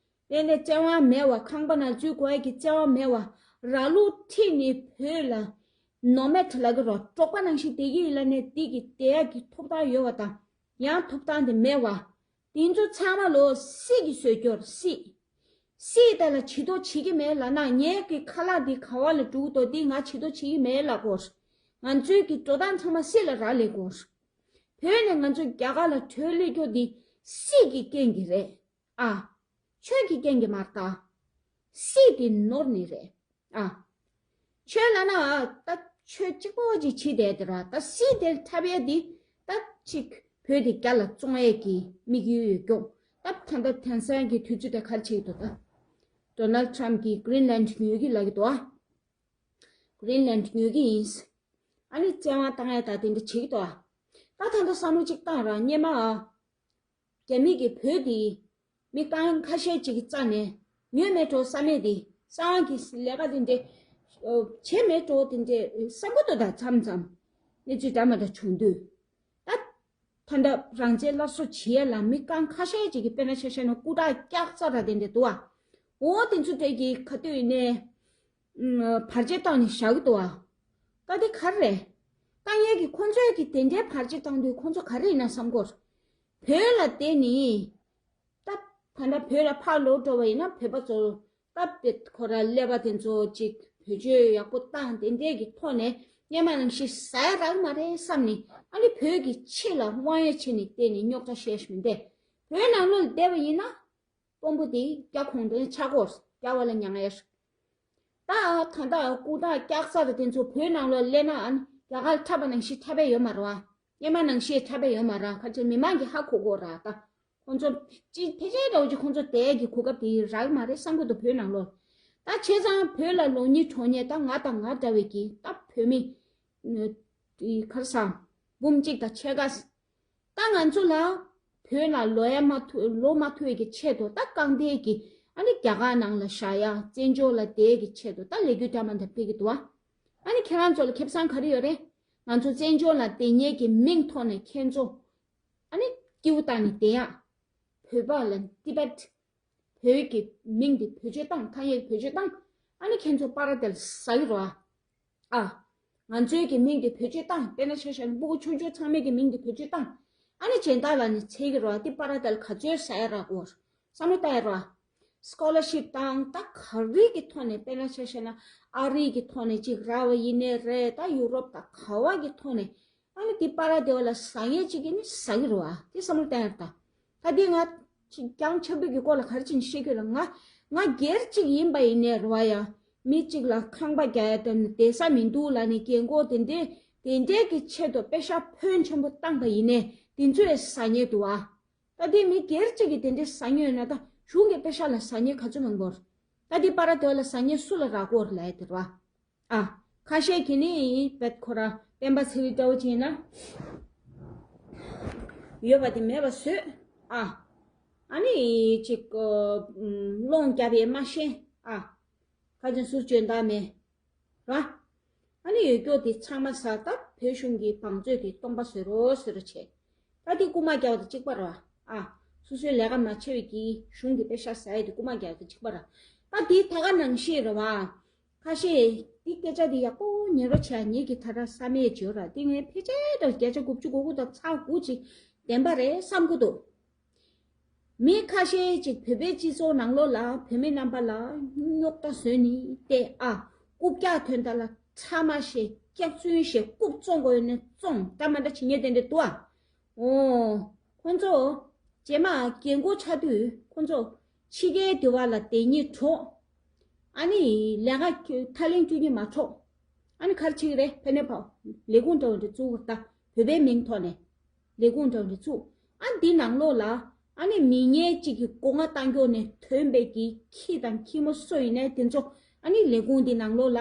དེ་ནས་བཙན་དབང་མེད་པ། ཁང་པ་ནང་འཛུལ་དགོས་ཡ་གི་བཙན་དབང་མེད་པ། ར་ལུག་ཁྲིད་ནས་བོད་ལ་ནོ་མེཌ་ལབ་ཀྱི་རོ། འབྲོག་པ་ནང་བཞིན་བསྡད་ཀྱི་ཡིན་ལབ་ནས་འདི་གི་བསྡད་ཡ་གི་ཐོབ་ཐང་ཡོད་པ་དང་། ཡང་ཐོབ་ཐང་དེ་མེད་པ། དེ་ཚོ་ཚང་མ་ལོ་སྲིད་ཀྱིས་བཟོས་ཀྱི་ཡོད་རེད་སྲིད། སྲིད་དེ་ལ་བྱེད་དོ་བྱེད་ཀྱི་མེད་ལབ་ན་ངའི་གི་ཁ་ལག་འདི་ག་བ་ལ་འགྲོ་གི་འདུག། འདི་ང་བྱེད་དོ་བྱེད་ཀྱི་མེད་ལབ་དགོས། ང་ཚོའི་གི་འགྲོ་སྟངས་ཚང་མ་སྲིད་ལ་རག་ལས་དགོས། བོད་ནས་ང་ཚོ་རྒྱ་གར་ལ་བྲོས་སླེབས་རྒྱུ་འདི་སྲིད་ཀྱི་རྐྱེན་གྱིས་རེད། ཨ། ཆོས་ཀྱི་རྐྱེན་གྱིས་མ་རེད་ད། སྲིད་དེ་ནོར་ནི་རེད། ཨ། ཆོས་ལབ་ན་ད་ཆོས་གཅིག་པོ་ཅིག་བྱེད་བསྡད་དེ་ར། ད་སྲིད་དེ་འཐབ་ཡས་འདི་ད་ཅིག་བོད་དེ་རྒྱ་ལ་བཙོང་ཡས་ཀྱི་དམིགས་ཡུལ་ཡོད་ཀྱོག། ད་ད་ལྟ་དེང་སང་གི་དུས་ཚོད་དེ་ག་རེ་བྱེད་ཀྱི་འདུག་ད། ཌོ་ནལ་ཊམ་གྱིས་གྷི་རིན་ལན་ཉོ་གི་ལབ་ཀྱི་འདུག་ཨ། རིན་ལན་ཉོ་གི་ཡིན། ཨ་ནི་བཙན་དབང་བཏང་ཡ་ད་དེ་འདྲ་བྱེད་ཀྱི་འདུག་ཨ། ད་ད་ལྟ་བསམ་བློ་གཅིག་བཏང་ར་སྔོན་མ་ཨ། རྒྱ་མི་གིས་བོད་དེ་མི་རྐང་ཁ་ཤས་ཅིག་གི་རྩ་ནས་ཉོས་མེད་འགྲོ་བསམ་མེད་དེ་གསང་བ་གི་ལས་ཀ་དེ་འདྲ་བྱེད་མེད་འགྲོ་དེ་འདྲ་བསམ་གྱི་འདུག་ད་མཚམས་མཚམས་གནས་ཚུལ་འདྲ་མི་འདྲ་བྱུང་དུས། ད་ད་ལྟ་རང་བཙན་སླར་གསོ་བྱེད་ཡ་ལ་མི་རྐང་ཁ་ཤས་ཅིག་གིས་དཔེར་ན་ཆ་བཞག་ན་སྐུ་དྲག་སྐྱག་རྫ་ར་དེ་འདྲ་འདུག་ཨ། འོ་དེ་ཚོ་གྲས་ཀྱི་ཁ་གཏོད་ཡིན་ནའི། བར་ཆད་བཏང་ནས་བཞག་གི་འདུག་ཨ། ད་དེ་ག་རེ་རེད། ད་ངས་ཀྱི་ཁོང་ཚོས་ཀྱི་དེ་འདྲའི་བར་ཆད་བཏང་དུས་ཁོང་ཚོ་ག་རེ་ཡིན་ན་བསམ་གོ། བོད་ལ་བསྡད་ནི། ད་ད་ལྟ་བོད་ལ་ཕར་ལོག་འགྲོ་བ་ཡིན་ན་བོད་པ་ཚོ་ད་བེད་ཁོ་ར་ཀླད་པ་དེ་ཚོ་ཅིག་བེད་སྤྱོད་ཡག་པོ་བཏང་དེ་འདྲས་ཀྱི་ཐོག་ནས་སྔོན་མ་ནང་བཞིན་ཟ་ཡ་རག་མ་རེད་བསམ་ནས་ཨ་ནི་བོད་ཀྱི་ཕྱི་ལ་དབང་ཡ་ཕྱིན་ནས་བལྟས་ནས་རྙོག་དྲ་བཤད་ཤི་མི་འདས། བོད་ནང་ལོགས་ལ་བསྡད་པ་ཡིན་ན། དཔོན་པོ་དེ་རྒྱ་ཁོང་དེ་ཆག་གོ་རྒྱ་བ་ལ་མྱང་ཡ་ཤི། ད་ད་ད་སྐུ་དྲག་སྐྱག་རྫ་དེ་ཚོ་བོད་ནང་ལོགས་སླེབས་ན་ཨ་ནི་རྒྱ་གར་འཁྲབ་པ་ནང་བཞིན་འཁྲབ་པ་ཡོད་མ་རེད་བ། སྔོན་མ་ནང་བཞིན་འཁྲབ་པ་ཡོད་མ་རེད། ཁ་ཆེ་མི་མང་གི་ཧ་གོ་གོ་ར་ད། ཁོང་ཚོ་ཅི་ཕལ་ཆེར་འདྲ་བོ་ཅིག་ཁོང་ཚོ་དེ་གི་གོ་སྐབས་དེ་རག་མ་རེད་བསམ་གི་འདུག་བོད་ནང་ལོགས། ད་བྱས་ཙང་བོད་ལ་ལོག་མཁན་འགྲོ་མཁན་ད་ང་དང་ང་འདྲ་བའི་གི་ད་བོད་མི་དེ་ག་རེ་ཟ་འབུམ་གཅིག་དང་ཕྱེད་ཀ། ད་ང་ཚོ་ལ་བོད་ལ་ལོག་ཡ་མ་ཐུབ་ལོག་མ་ཐུབ་ཡ་གི་ཆེད་དུ་ད་རྐང་འདས་ཀྱི་ཨ་ནི་རྒྱ་གར་ནང་ལ་བཞག་ཡ་བཙན་བྱོལ་ལ་བསྡད་ཀྱི་ཆེད་དུ་ད་ལས་འགུལ་འདྲ་མི་འདྲ་སྤེལ་གི་འདུག་བ། ཨ་ནི་ཁྱེད་རང་ཚོ་ལ་ཁེ་བཟང་ག་རེ་ཡོད་རེད། ང་ཚོ་བཙན་བྱོལ་ལ་བསྡད་མཁན་གྱི་མིང་ཐོག་ནས་ཁྱེད་ཚོ་ཨ་ནི་སྐྱིད་པོ་བཏང་ནས་བསྡད་ཡ། བོད་པ་ལ་ཏི་བེད། བོད་ཀྱི་མིང་འདི་བེད་སྤྱོད་བཏང་ཐ་སྙད་བེད་སྤྱོད་བཏང་། ཨ་ནི་ཁྱེད་ཚོ་པ་ར་དེ་ལ་ཟ་གི་རོ་ཨ། ཨ། ང་ཚོའི་གི་མིང་འདི་བེད་སྤྱོད་བཏང་དཔེར་ན་ཆ་བཞག་ན་སྤུ་གུ་ཆུང་ཆུང་ཚང་མའི་གི་མིང་འདི་བེད་སྤྱོད་བཏང་། ཨ་ནི་སྦྱིན་བདག་ལ་ནི་འཚོལ་གི་རོ་ཨ་འདི་པ་ར་དེ་ལ་ག་ཚོད་ཟ་ཡ་རག་གོ་བསམ་བློ་བཏང་ཡ་རོ་ཨ། སི་ཀོ་ལར་ཤིབ་བཏང་ད་ག་རེ་གི་ཐོག་ནས་དཔེར་ན་ཆ་བཞག་ན་ཨ་རི་གི་ཐོག་ནས་ཅིག་རག་པ་ཡིན་ནའི་རེད། ད་ཡུ་རོབ་ད་ག་བ་གི་ཐོག་ནས། ཨ་ནི་དེ་པ་ར་དེ་བ་ལ་ཟ་ཡས་ཅིག་གི་ནི་ཟ་གི་རེད་བ། དེ་བསམ་བློ་བཏང་ཡ་རེད་ད། ད་དེ་ང་ཅིག་རྒྱང་ཆག་པོའི་གི་སྐོར་ལ་ག་རེ་ཅིག་བཤད་གི་ལ་ང་ང་སྒེར་ཅིག་ཡིན་པ་ཡིན་ནའི་རེད་བ་ཡ། མི་གཅིག་ལ་ཁང་པ་རྒྱག་ཡ་དང་བསྡད་ས་མི་འདུག་ལ་ནི་རྒན་གོག་དེ་འདྲས་དེ་འདྲས་ཀྱི་ཆེད་དུ་པེ་ཤ་ཕོན་ཆེན་པོ་བཏང་པ་ཡིན་ནའི་དེ་ཚོས་ཟ་ཉེ་འདུག་བ། ད་དེ་མི་སྒེར་གཅིག་གིས་དེ་འདྲས་ཟ་ཉེ་ཡོད་ན་ད་གཞུང་གི་པེ་ཤ་ལ་ཟ་ཉེ་ག་ཚོད་མང་པོ་རེད། ད་དེ་པ་ར་དེ་བ་ལ་ཟ་ཉེ་སུ་ལ་རག་གོ་རེད་ལ་ཡ་དེ་རེད་བ། ཨ། ཁ་ཤས་ཀྱིས་ནི་བེད་ཁོ་ར་སྤེན་པ་ཚེ་རིང་འདྲ་བོ་བྱས་ན། ཡོད་པ་དེ་མེད་པ་བཟོས། ཨ། ཨ་ནི་ཅིག་སློང་རྒྱབ་པའི་མ་ཤེས། ཨ། ཁ་ཅན་ཟུར་བཅོས་འདག་མེད། ར། ཨ་ནི་ཡོད་སྐྱོ་དེ་ཚང་མ་ཟ་སྟབས་བོད་གཞུང་གི་བང་མཛོད་དེ་སྟོང་པ་བཟོས་རོགས་བཟོས་རོགས་བྱས། ད་དེ་རྐུ་མ་རྒྱག་པ་དང་གཅིག་པ་རེད་བ། ཨ། སོ་སོའི་ལས་ཀ་མ་བྱས་པའི་གི་གཞུང་གི་པེ་ཤ་ཟ་ཡས་དེ་རྐུ་མ་རྒྱག་པ་དང་གཅིག་པ་རེད། ད་དེ་ད་ག་ནང་བཞིན་རེད་བ། ཁ་ཤས་དེ་སྐད་ཆ་དེ་ཡག་པོ་ཉན་རོགས་བྱས། ངེད་ཀྱི་ད་ལྟ་བསམ་ཡས་བརྗོད་ར་དེ་ངས་ཕལ་ཆེར་ད་བརྒྱ་ཆ་དགུ་བཅུ་གོ་དགུ་དང་ཚེག་དགུ་ཅིག་བདེན་པ་རེད་བསམ་གི་འདུག་མི་ཁ་ཤས་ཅིག་བོད་པའི་སྤྱི་ཚོགས་ནང་ལོགས་ལ་བོད་མི་རྣམ་པ་ལ་རྙོག་དྲ་བཟོས་ནས་བལྟས་ཨ། རྐུབ་བཀྱག་དོན་དག་ལ་ཕྲ་མ་བཤད་སྐྱག་རྫུན་བཤད་རྐུབ་བཙོང་དགོས་ནས་བཙོང་འདྲ་མ་འདྲ་བྱེད་མཁན་དེ་འདྲ་འདུག་ཨ། འོ། ཁོང་ཚོ་རྗེས་མ་རྒན་གོག་ཆགས་དུས་ཁོང་ཚོ་ཕྱི་རྒྱལ་དུ་བ་ལ་བསྡད་སྙིང་བྲོ། ཨ་ནི་ལས་ཀ་ཐ་ལན་སྐྱོན་གྱི་མ་འཕྲོག་ཨ་ནི་ག་རེ་བྱེད་ཀྱི་རེད། ཕན་ནེ་ཕའོ་ལས་ཁུངས་འདྲ་བོ་འདྲ་བཙུགས་ད་བོད་པའི་མིང་ཐོག་ནས། ལས་ཁུངས་འདྲ་བོ་འདྲ་བཙུགས། ཨ་འདི་ནང་ལོགས་ལ་ཨ་ནི་མི་ངན་གཅིག་གི་སྒོ་ང་བཏང་རྒྱུ་ནས་ཐོན་པའི་གི་ཁྱི་དང་ཁྱི་མོ་སུ་ཡིན་ནའི་དེ་ཚོ་ཨ་ནི་ལས་ཁུངས་འདི་ནང་ལོགས་ལ་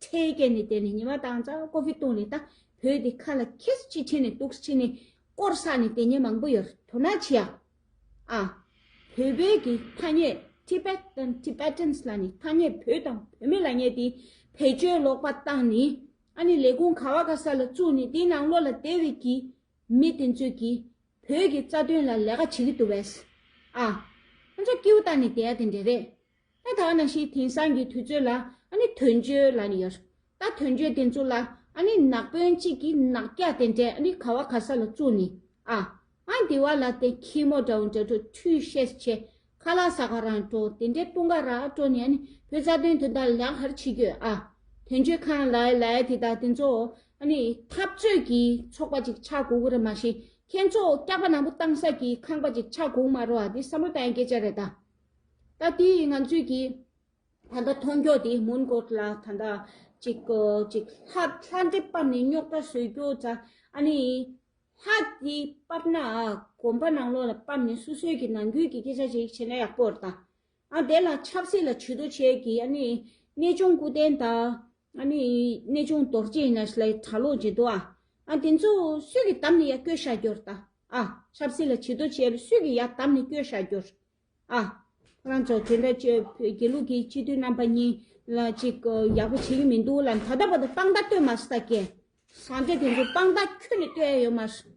ཁྲལ་བཀལ་ནས་བསྡད་ནས་ཉི་མ་དང་ཙ་ཀོ་ཧྥི་བཏུང་ནས་ད་བོད་འདི་ཁ་ལ་ཁེས་ཅི་ཁྲིད་ནས་འདུག་ཁྲིད་ནས་སྐོར་ས་ནས་བསྡད་མཁན་མང་པོ་ཡོད་རེད། དོ་སྣང་བྱེད་ཡ། ཨ། བོད་པའི་གི་ཐ་སྙད་Tibet དང་Tibetans ལ་ནི་ཐ་སྙད་བོད་དང་བོད་མི་ལ་ངས་དེ་བེད་སྤྱོད་ལོག་པ་བཏང་ནི་ཨ་ནི་ལས་ཁུངས་ག་བ་ག་ས་ལ་བཙུགས་ནི་དེའི་ནང་ལོགས་ལ་བསྡད་པའི་གི་མི་དེ་ཚོས་གི་བོད་ཀྱི་རྩ་དོན་ལ་ལས་ཀ་བྱེད་ཀྱི་འདུག་བས། ཨ། ཁོ་ཚོ་སྐྱིད་པོ་བཏང་ནི་བསྡད་ཡ་དེ་འདྲ་རེད། ད་ད་ག་ནང་བཞིན་དེང་སང་གི་དུས་ཚོད་ལ་ཨ་ནི་དོན་གཅོད་ལབ་ནི་ཡོད། ད་དོན་གཅོད་དེ་ཚོ་ལ་ཨ་ནི་ནག་དཔོན་གཅིག་གིས་ནག་སྐྱ་དེ་འདྲས་ཨ་ནི་ག་བ་ག་ས་ལ་བཙུགས་ནི་ཨ། ཨ་འདི་བ་ལ་དེ་ཁྱི་མོ་འདྲ་བོ་འདྲ་འགྲོ་ཁྲུས་ཤེས་བྱེད་ཁ་ལག་ཟ་ག་རང་འགྲོ་དེ་འདྲས་དཔུང་ག་ར་འགྲོ་ནི་ཨ་ནི་བོད་རྩ་དོན་དོན་དག་ལ་ག་རེ་བྱེད་དགོས་ཨ། དོན་གཅོད་ཁང་ལ་ལ་དེ་དག་དེ་ཚོ་ཨ་ནི་འཐབ་རྩོད་ཀྱི་ཚོགས་པ་ཅིག་ཆགས་དགོས་ཀྱི་རེད་མ་གཞི་ཁྱེད་ཚོ་སྐྱག་པ་ནང་པོ་བཏང་ས་གི་ཁང་པ་ཅིག་ཆགས་དགོས་མ་རེད་ཨ། དེ་བསམ་བློ་བཏང་ཡ་སྐད་ཆ་རེད་ད། ད་དེ་ང་ཚོས་ཀྱི་ད་ལྟ་མཐོང་རྒྱུ་དེ་མོན་གྷོ་ལ་ད་ལྟ་ཅིག་ཅིག་ལྷ་ལྷ་འདྲེ་ཕབ་ནས་རྙོག་དྲ་བཟོ་རྒྱུ་ཙ་ཨ་ནི་ལྷ་དེ་ཕབ་ན་དགོན་པ་ནང་ལོགས་ལ་ཕབ་ནས་སོ་སོའི་གི་ནང་ཁུལ་གྱི་སྐད་ཆ་ཅིག་བྱས་ན་ཡག་པོ་རེད་ད། ཨ་དེ་ལ་ཆབ་སྲིད་ལ་བྱེད་དོ་བྱས་ཀྱི་ཨ་ནི་གནས་ཆུང་སྐུ་རྟེན་དང་ ཨ་ནི་གནས་ཆུང་རྡོ་རྗེ་ཡིན་ན་ལ་གྲྭ་ལོག་ཅིག་འདུག་ཨ། ཨ་དེ་ཚོ་སུས་ཀྱིས་བདམས་ནས་ཡར་བསྐོས་བཞག་རྒྱུ་རེད་ད། ཨ་ཆབ་སྲིད་ལ་བྱེད་དོ་བྱས་ལ་སུས་ཀྱིས་ཡར་བདམས་ནས་བསྐོས་བཞག་རྒྱུ་རེད། ཨ། ཁོ་རང་ཚོ་དེ་འདྲ་བྱས་དགེ་ལུགས་ཀྱི་སྤྱི་འཐུས་རྣམ་པ་གཉིས་ལ་ཅིག་ཡག་པོ་བྱེད་ཀྱི་མི་འདུག་ལ། ད་ལྟ་བར་དུ་དཔང་རྟགས་སྟོན་མ་སོང་ད་ཀྱེ། ཟ་འདྲེ་དེ་ཚོ་དཔང་རྟགས་ཁྱོན་ནས་སྟོན་ཡ་ཡོད་མ་རེད།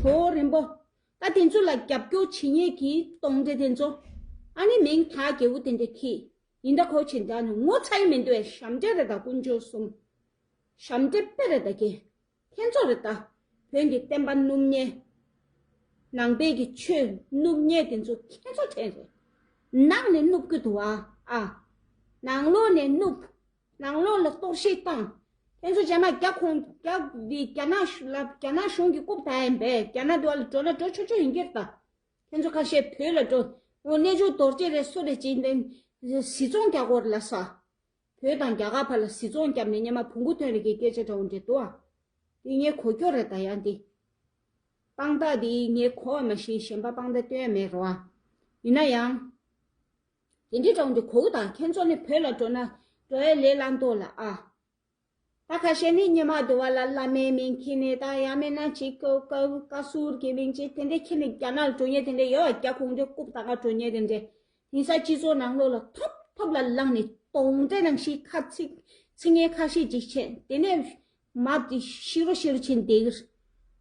ཇོ་རིན་པོ། ད་དེ་ཚོ་ལ་རྒྱབ་སྐྱོར་བྱེད་མཁན་གྱི་གདོན་འདྲེ་དེ་ཚོ། ཨ་ནི་མིང་ཐག་རྒྱལ་པོ་དེ་འདྲ་ཁྱེད་ཡིན་ད་གོ་ཕྱིན་ད་ནི་ངོ་ཚ་ཡི་མི་འདུག་ཨེ། ཞབས་འདྲེ་རེད་ད་དཀོན་མཆོག་གསུམ། ཞབས་འདྲེ་དཔེ་རེད་ད་ཀྱེ། ཁྱེད་ཚོ་རེད་ད། བོད་ཀྱི་བསྟན་པ་སྣུབ་མཁན། ནང་པའི་གི་ཆོས་སྣུབ་མཁན་དེ་ཚོ་ཁྱེད་ཚོ་དྲན་རེད། ནང་ནས་སྣུབ་ཀྱི་འདུག་ཨ། ཨ། ནང་ལོགས་ནས་སྣུབ། ནང་ལོགས་ལ་གཏོར་བཤིག་བཏང་། ཁྱེད་ཚོ་རྗེས་མ་རྒྱ་ཁོང་རྒྱ་འདི་རྒྱ་ནག་ལ་རྒྱ་ནག་གཞུང་གི་རྐུབ་བལྟས་ཡིན་པས། རྒྱ་ནག་འདི་བ་ལ་འགྲོ་ན་འགྲོ་ཆོག་ཆོག་ཡིན་གྱི་རེད་ད། ཁྱེད་ཚོ་ཁ་ཤས་བོད་ལ་འགྲོ། འོ་གནས་ཆུང་རྡོ་རྗེ་རེད་སུ་རེད་ཅིག་འདི་གཟི་བཙོང་རྒྱག་དགོས་རེད་ལ་ས། བོད་དང་རྒྱ་གར་བར་ལ་གཟི་བཙོང་བརྒྱབ་ནས་སྔོན་མ་བོང་གུ་ཐོན་རེ་གི་སྐད་ཆ་འདྲ་བོ་འདྲ་འདུག་ཨ། འདི་ངས་གོ་སྐྱོ་རེད་ད་ཡང་འདི། དཔང་རྟགས་འདི་ངས་གོ་བ་མ་ཤེས་གཞན་པ་དཔང་རྟགས་སྟོན་ཡ་མེད་རོ་ཨ། ཡིན་ན་ཡང་། དེ་འདྲའི་འདྲ་བོ་འདི་གོ་གི་དང་ཁྱེད་ཚོ་ནི་བོད་ལ་འགྲོ་ན་འགྲོ་ཡ་ལས་སླ་མདོག་ལ་ཨ། ད་ཁ་ཤས་ནི་སྔོན་མ་འདི་བ་ལ་བླ་མའི་མིང་འཁྱེར་ནས་ད་ཡང་མིན་ན་ཅིག་ཀ་ཀ་ཀ་ཟུར་གྱི་མིང་ཅིག་དེ་འདྲ་འཁྱེར་ནས་རྒྱ་ནག་ལ་འགྲོ་མཁན་དེ་འདྲ་ཡོད་ཨ། རྒྱ་གུང་ཁྲན་རྐུབ་ད་ག་འགྲོ་མཁན་དེ་འདྲ། དེང་སང་སྤྱི་ཚོགས་ནང་ལོགས་ལ་ཐོབ་ཐོབ་ལ་ལངས་ནས་གདོན་འདྲེ་ནང་བཞིན་ཁ་ཚིག་ཚིག་ངན་ཁ་ཤས་ཅིག་བྱས་དེ་ནས་མར་དེ་ཤི་རོ་ཤི་རོ་བྱས་བསྡད་ཀྱི་རེད།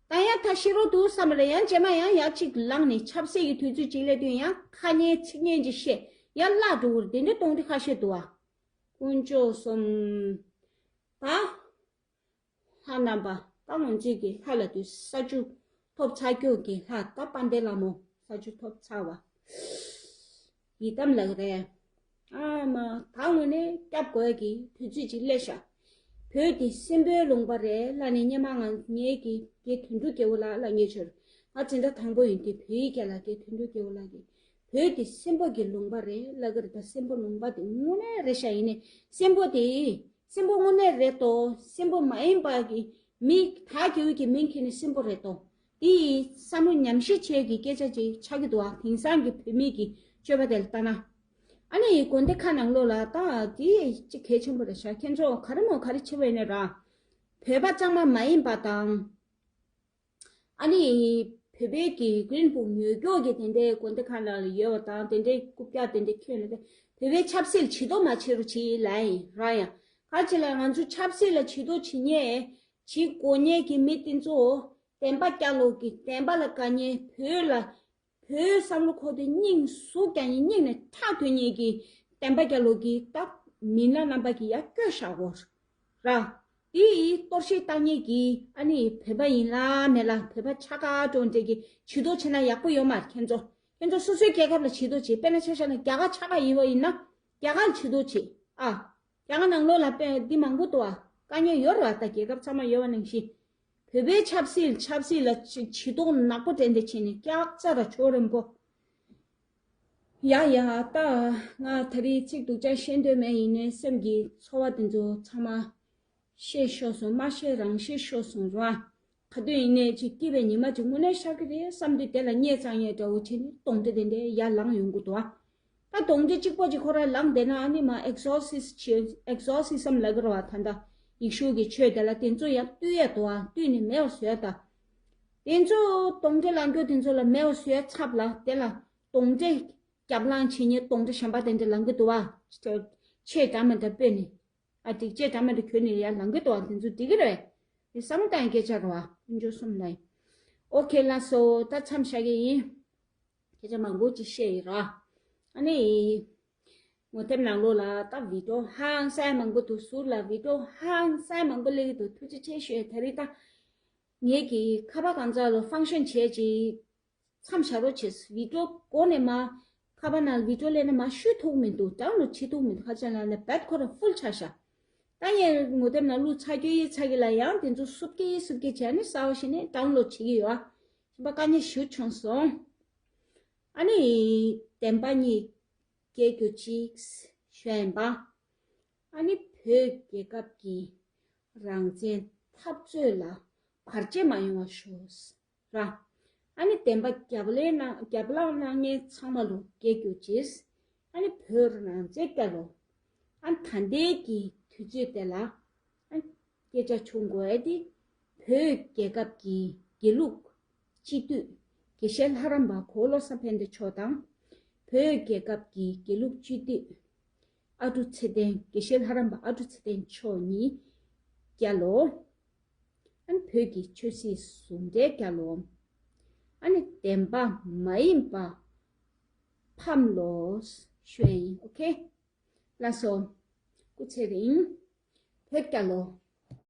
ད་ཡང་ད་ཤི་རོ་འདུག་བསམ་པ་ལ་ཡང་རྗེས་མ་ཡང་ཡར་ཅིག་ལངས་ནས་ཆབ་སྲིད་ཀྱི་དུས་ཚོད་ཅིག་སླེབས་དུས་ཡང་ཁ་ངན་ཚིག་ངན་ཅིག་བཤད་ཡར་བརླག་འགྲོ་གི་རེད། དེ་འདྲ་གདོན་འདྲེ་ཁ་ཤས་འདུག་ཨ། དཀོན་མཆོག་གསུམ། ད། ལྷ་རྣམ་པ། ད་ང་ཚོས་ཀྱི་ལྷ་ལ་དུས་ས་བཅུ་ཐོབ་ཚར་རྒྱུ་གི་ལྷ་ད་དཔལ་ལྡན་ལྷ་མོ་ས་བཅུ་ཐོབ་ཚར་བ། ཡི་དམ་ལགས་རེད། ཨ་མ་ད་དངོས་གནས་སྐྱབས་དགོས་ཀྱི་དུས་ཚོད་ཅིག་སླེབས་ཤག་བོད་འདི་སྲིན་པོའི་ལུང་པ་རེད་ལ་ནི་སྔོན་མ་ང་ངེད་ཀྱི་རྒན་དོན་གྲུབ་རྒྱལ་པོ་ལགས་ལ་ངེད་ཚོར་ང་འཛིན་གྲྭ་དང་པོ་ཡིན་དུས་བོད་ཡིག་སྐད་ལ་རྒན་དོན་གྲུབ་རྒྱལ་པོ་ལགས་ཀྱིས་བོད་འདི་སྲིན་པོ་གི་ལུང་པ་རེད་ལ་གི་རེད། ད་སྲིན་པོ་ལུང་པ་དེ་དངོས་གནས་རེད་ཤག་ཡིན་ནའི་སྲིན་པོ་དེ། སྲིན་པོ་དངོས་གནས་རེད་དོ། སྲིན་པོ་མ་ཡིན་པ་གི་མི་ད་རྒྱལ་པོ་གི་མིང་ཁྱེར་ནས་སྲིན་པོ་རེད་དོ། དེ་ཡི་བསམ་བློ་ཉམས་ཞིབ་བྱེད་ཀྱི་སྐད་ཆ་ཅིག་ཆགས་ཀྱི་འདུག་ཨ། དེང་སང་གི་བོད་མི་གི་སྤྱོད་པ་དེ་ལ་ལྟ་ན། ཨ་ནི་ཡི་དགོན་སྡེ་ཁག་ནང་ལོགས་ལ་ད་དེ་ཅིག་གལ་ཆེན་པོ་རེད་ཤག་ཁྱེད་ཚོ་ག་རེ་མོ་ག་རེ་བྱེད་པ་ཡིན་ན་ར། བོད་པ་གཙང་མ་མ་ཡིན་པ་དང་། ཨ་ནི། བོད་པའི་གི་རིན་སྤུངས་ཡོད་སྐྱོག་གི་དེ་འདྲའི་དགོན་སྡེ་ཁག་ནང་ལ་ཡོད་པ་དང་དེ་འདྲའི་རྐུབ་བཀྱག་དེ་འདྲའི་ཁྱོད་ལ་བོད་པའི་ཆབ་སྲིད་ལ་བྱེད་དོ་མ་བྱེད་རོ་བྱེད་ལ་ཡིན་ར་ཡང་ག་ཅི་ལ་ང་ཚོ་ཆབ་སྲིད་ལ་བྱེད་དོ་བྱེད་ཉེ་བྱེད་དགོས་ཉེ་གི་མི་དེ་ཚོ་བདེན་པ་རྒྱ་ལོ་གི་བདེན་པ་ལ་དགའ་ཉེ་བོད་ལ་བོད་བསམ་བློ་འཁོར་དུས་སྙིང་ཟུག་ཀྱང་ཡིན་སྙིང་ནས་ཐག་ཐོན་ཉེ་གི་བདེན་པ་རྒྱ་ལོ་གི་ད་མི་སྣ་རྣམ་པ་གི་ཡ་བསྐྱོད་བཞག་གོ་ར། དེ་ཡི་གཏོར་བཤིག་བཏང་ཉེ་གི་ཨ་ནི་བོད་པ་ཡིན་ལ་མེད་ལ་བོད་པ་ཆགས་ཀ་འགྲོ་འདྲེ་གི་བྱེད་དོ་བྱེད་ན་ཡག་པོ་ཡོད་མ་རེད། ཁྱེད་ཚོ་ཁྱེད་ཚོ་སོ་སོའི་རྒྱལ་ཁབ་ལ་བྱེད་དོ་བྱེད། དཔེར་ན་ཆ་བཞག་ན་རྒྱ་གར་ཆགས་ཀ་ཡིན་བ་ཡིན་ན་རྒྱ་གར་ལ་བྱེད་དོ་བྱེད་ཨ། རྒྱ་གར་ནང་ལོགས་ལ་དཔེ་འདི་མང་པོ་འདུག་ཨ། དཀའ་ངལ་ཡོད་རེད་བ། ད་རྒྱལ་ཁབ་ཚང་མ་ཡོད་བ་ནང་བཞིན། བོད་པའི་ཆབ་སྲིད་ཆབ་སྲིད་ལ་ཆེ་ཆེ་མཐོང་ནག་པོ་དྲན་ཏེ་ཕྱིན་ནས་སྐྱག་རྩ་ར་ཆོ་རིམ་པོ། ཡ་ཡ་ད་ང་ད་རེས་ཚིག་སྡུག་ཅག་བཤད་འདོད་མེད་ཡིན་ནའི་སེམས་ཀྱི་ཚོར་བ་དེ་ཚོ་ཚང་མ་ཤེས་ཤོར་སོང་། མ་ཤེས་རང་ཤེས་ཤོར་སོང་ར། ག་དུས་ཡིན་ནའི་ཅིག་སྐྱིད་པའི་ཉི་མ་ཅིག་དངོས་གནས་ཤར་གི་རེད་བསམ་དུས་དེ་ལ་སྙད་གཙང་ཡས་འདྲ་བོ་བྱས་ནས་གདོན་འདྲེ་དེ་འདྲའི་ཡར་ལངས་ཡོང་གི་འདུག་ཨ། ད་གདོན་འདྲེ་གཅིག་པོ་གཅིག་ཁོ་རང་ལངས་བསྡད་ན་ཨ་ནི་མ་ཨེག་ཟོ་སིས་བྱེད་ཨེག་ཟོ་སི་སམ་ལབ་ཀྱི་རེད་བ། ད་ལྟ་ཡེ་ཤུ་གི་ཆོས་དེ་ལ་དེ་ཚོ་ཡང་བཏུལ་ཡ་འདུག་ཨ། བཏུལ་ནས་མེད་པ་བཟོས་ད། དེ་ཚོ་གདོན་འདྲེ་ལངས་རྒྱུ་དེ་ཚོ་ལ་མེད་པ་བཟོས་ཚབ་ལ་དེ་ལ་གདོན་འདྲེ་རྒྱབ་ལངས་བྱེད་མཁན་གདོན་འདྲེ་གཞན་པ་དེ་འདྲ་ལངས་ཀྱི་འདུག་ཨ། ཆོས་འདྲ་མི་འདྲ་སྤོས་ནས་ཨ་སྒྲིག་ཆས་འདྲ་མི་འདྲ་གྱོན་ནས་ཡར་ལངས་ཀྱི་འདུག་ཨ། དེ་ཚོ་འགྲིག་གི་རེད། དེ་བསམ་བློ་བཏང་ཡ་སྐད་ཆ་རེད་བ། དཀོན་མཆོག་གསུམ་ལ་ཡིན། ཨོ་ཁེ་ལགས་སོ། ད་མཚམས་བཞག་གི་ཡིན། སྐད་ཆ་མང་པོ་ཅིག་བཤད་ཡིན་ར། ཨ་ནི། ངོ་དེབ་ནང་ལོགས་ལ་ད་བི་ཌིའོ་ཧང་སང་མང་པོ་འདུག་ཟུར་ལ་བི་ཌིའོ་ཧང་སང་མང་པོ་སླེབས་ཀྱི་འདུག་ཐུགས་རྗེ་ཆེ་ཞུ། ད་རེས་ད་ངེད་ཀྱི་ཁ་པར་གང་ཚ་ལོ་ཧྥང་ཤན་བྱས་ཅིག་མཚམས་བཞག་རོགས་བྱས། བི་ཌིའོ་འགོ་ནས་མ་ཁ་པར་ནང་བི་ཌིའོ་ལེན་ན་མ་ཤུ་ཐུག་མི་འདུག་ཌའུན་ལོཌ་བྱེད་ཐུག་མི་འདུག་ཁ་ཆ་ལ་ལ་བེད་ཁོ་ར་ཧྥུལ་ཆགས་ཤག་ད་ངས་ངོ་དེབ་ནང་བླུགས་ཚར་རྒྱུ་ཡིན་ཚར་གི་ལ་ཡང་དེ་ཚོ་སུབ་ཀི་སུབ་ཀི་བྱས་ནས་གསར་པ་ཞིག་ནས་ཌའུན་ལོཌ་བྱེད་ཀྱི་ཡོད། ཨ་ཞིམ་པ་དཀའ་ངལ་ཞུ་བྱུང་སོང་། ཨ་ནི། བདེན་པ་གཉིས་སྐྱེ་རྒྱུ་གཅིག་ཞུ་ཡིན་པ། ཨ་ནི་བོད་རྒྱལ་ཁབ་ཀྱི་རང་བཙན་འཐབ་རྩོད་ལ་བར་ཆད་མ་ཡོང་བ་ཞུ། ར། ཨ་ནི་བདེན་པ་རྒྱབ་ལེན་གནང་རྒྱབ་ལངས་གནང་མཁན་ཚང་མ་ལོ་རྒྱལ་རྒྱུ་ཅེས། ཨ་ནི་བོད་རང་བཙན་བསྐྱར་ལོ། ཨ་ནི་ད་ལྟའི་གི་ དུས་ཚོད་དེ་ལ་ཨ་སྐད་ཆ་བྱུང་དགོས་ཨེ་དེ། བོད་རྒྱལ་ཁབ་ཀྱི་དགེ་ལུགས་སྤྱི་འཐུས་དགེ་བཤེས་ལྷ་རམས་པ་གོ་བོ་བློ་བཟང་ཕན་བདེ་མཆོག་དང་། བོད་རྒྱལ་ཁབ་ཀྱི་དགེ་ལུགས་སྤྱི་འཐུས་ཨ་ཀྲུག་ཚེ་བརྟན། དགེ་བཤེས་ལྷ་རམས་པ་ཨ་ཀྲུག་ཚེ་བརྟན་མཆོག་གཉིས་བརྒྱ་ལོ། ཨ་ནི་བོད་ཀྱི་ཆོས་སྲིད་ཟུང་འབྲེལ་བརྒྱ་ལོ། ཨ་ནི་བདེན་པ་མ་ཡིན་པ་ཕམ་ལོ་ཞུ་ཡ་ཡིན། ཨོ་ཁེ། ལགས་སོ། སྐུ་ཚེ་རིང་། བོད་རྒྱལ་ལོ།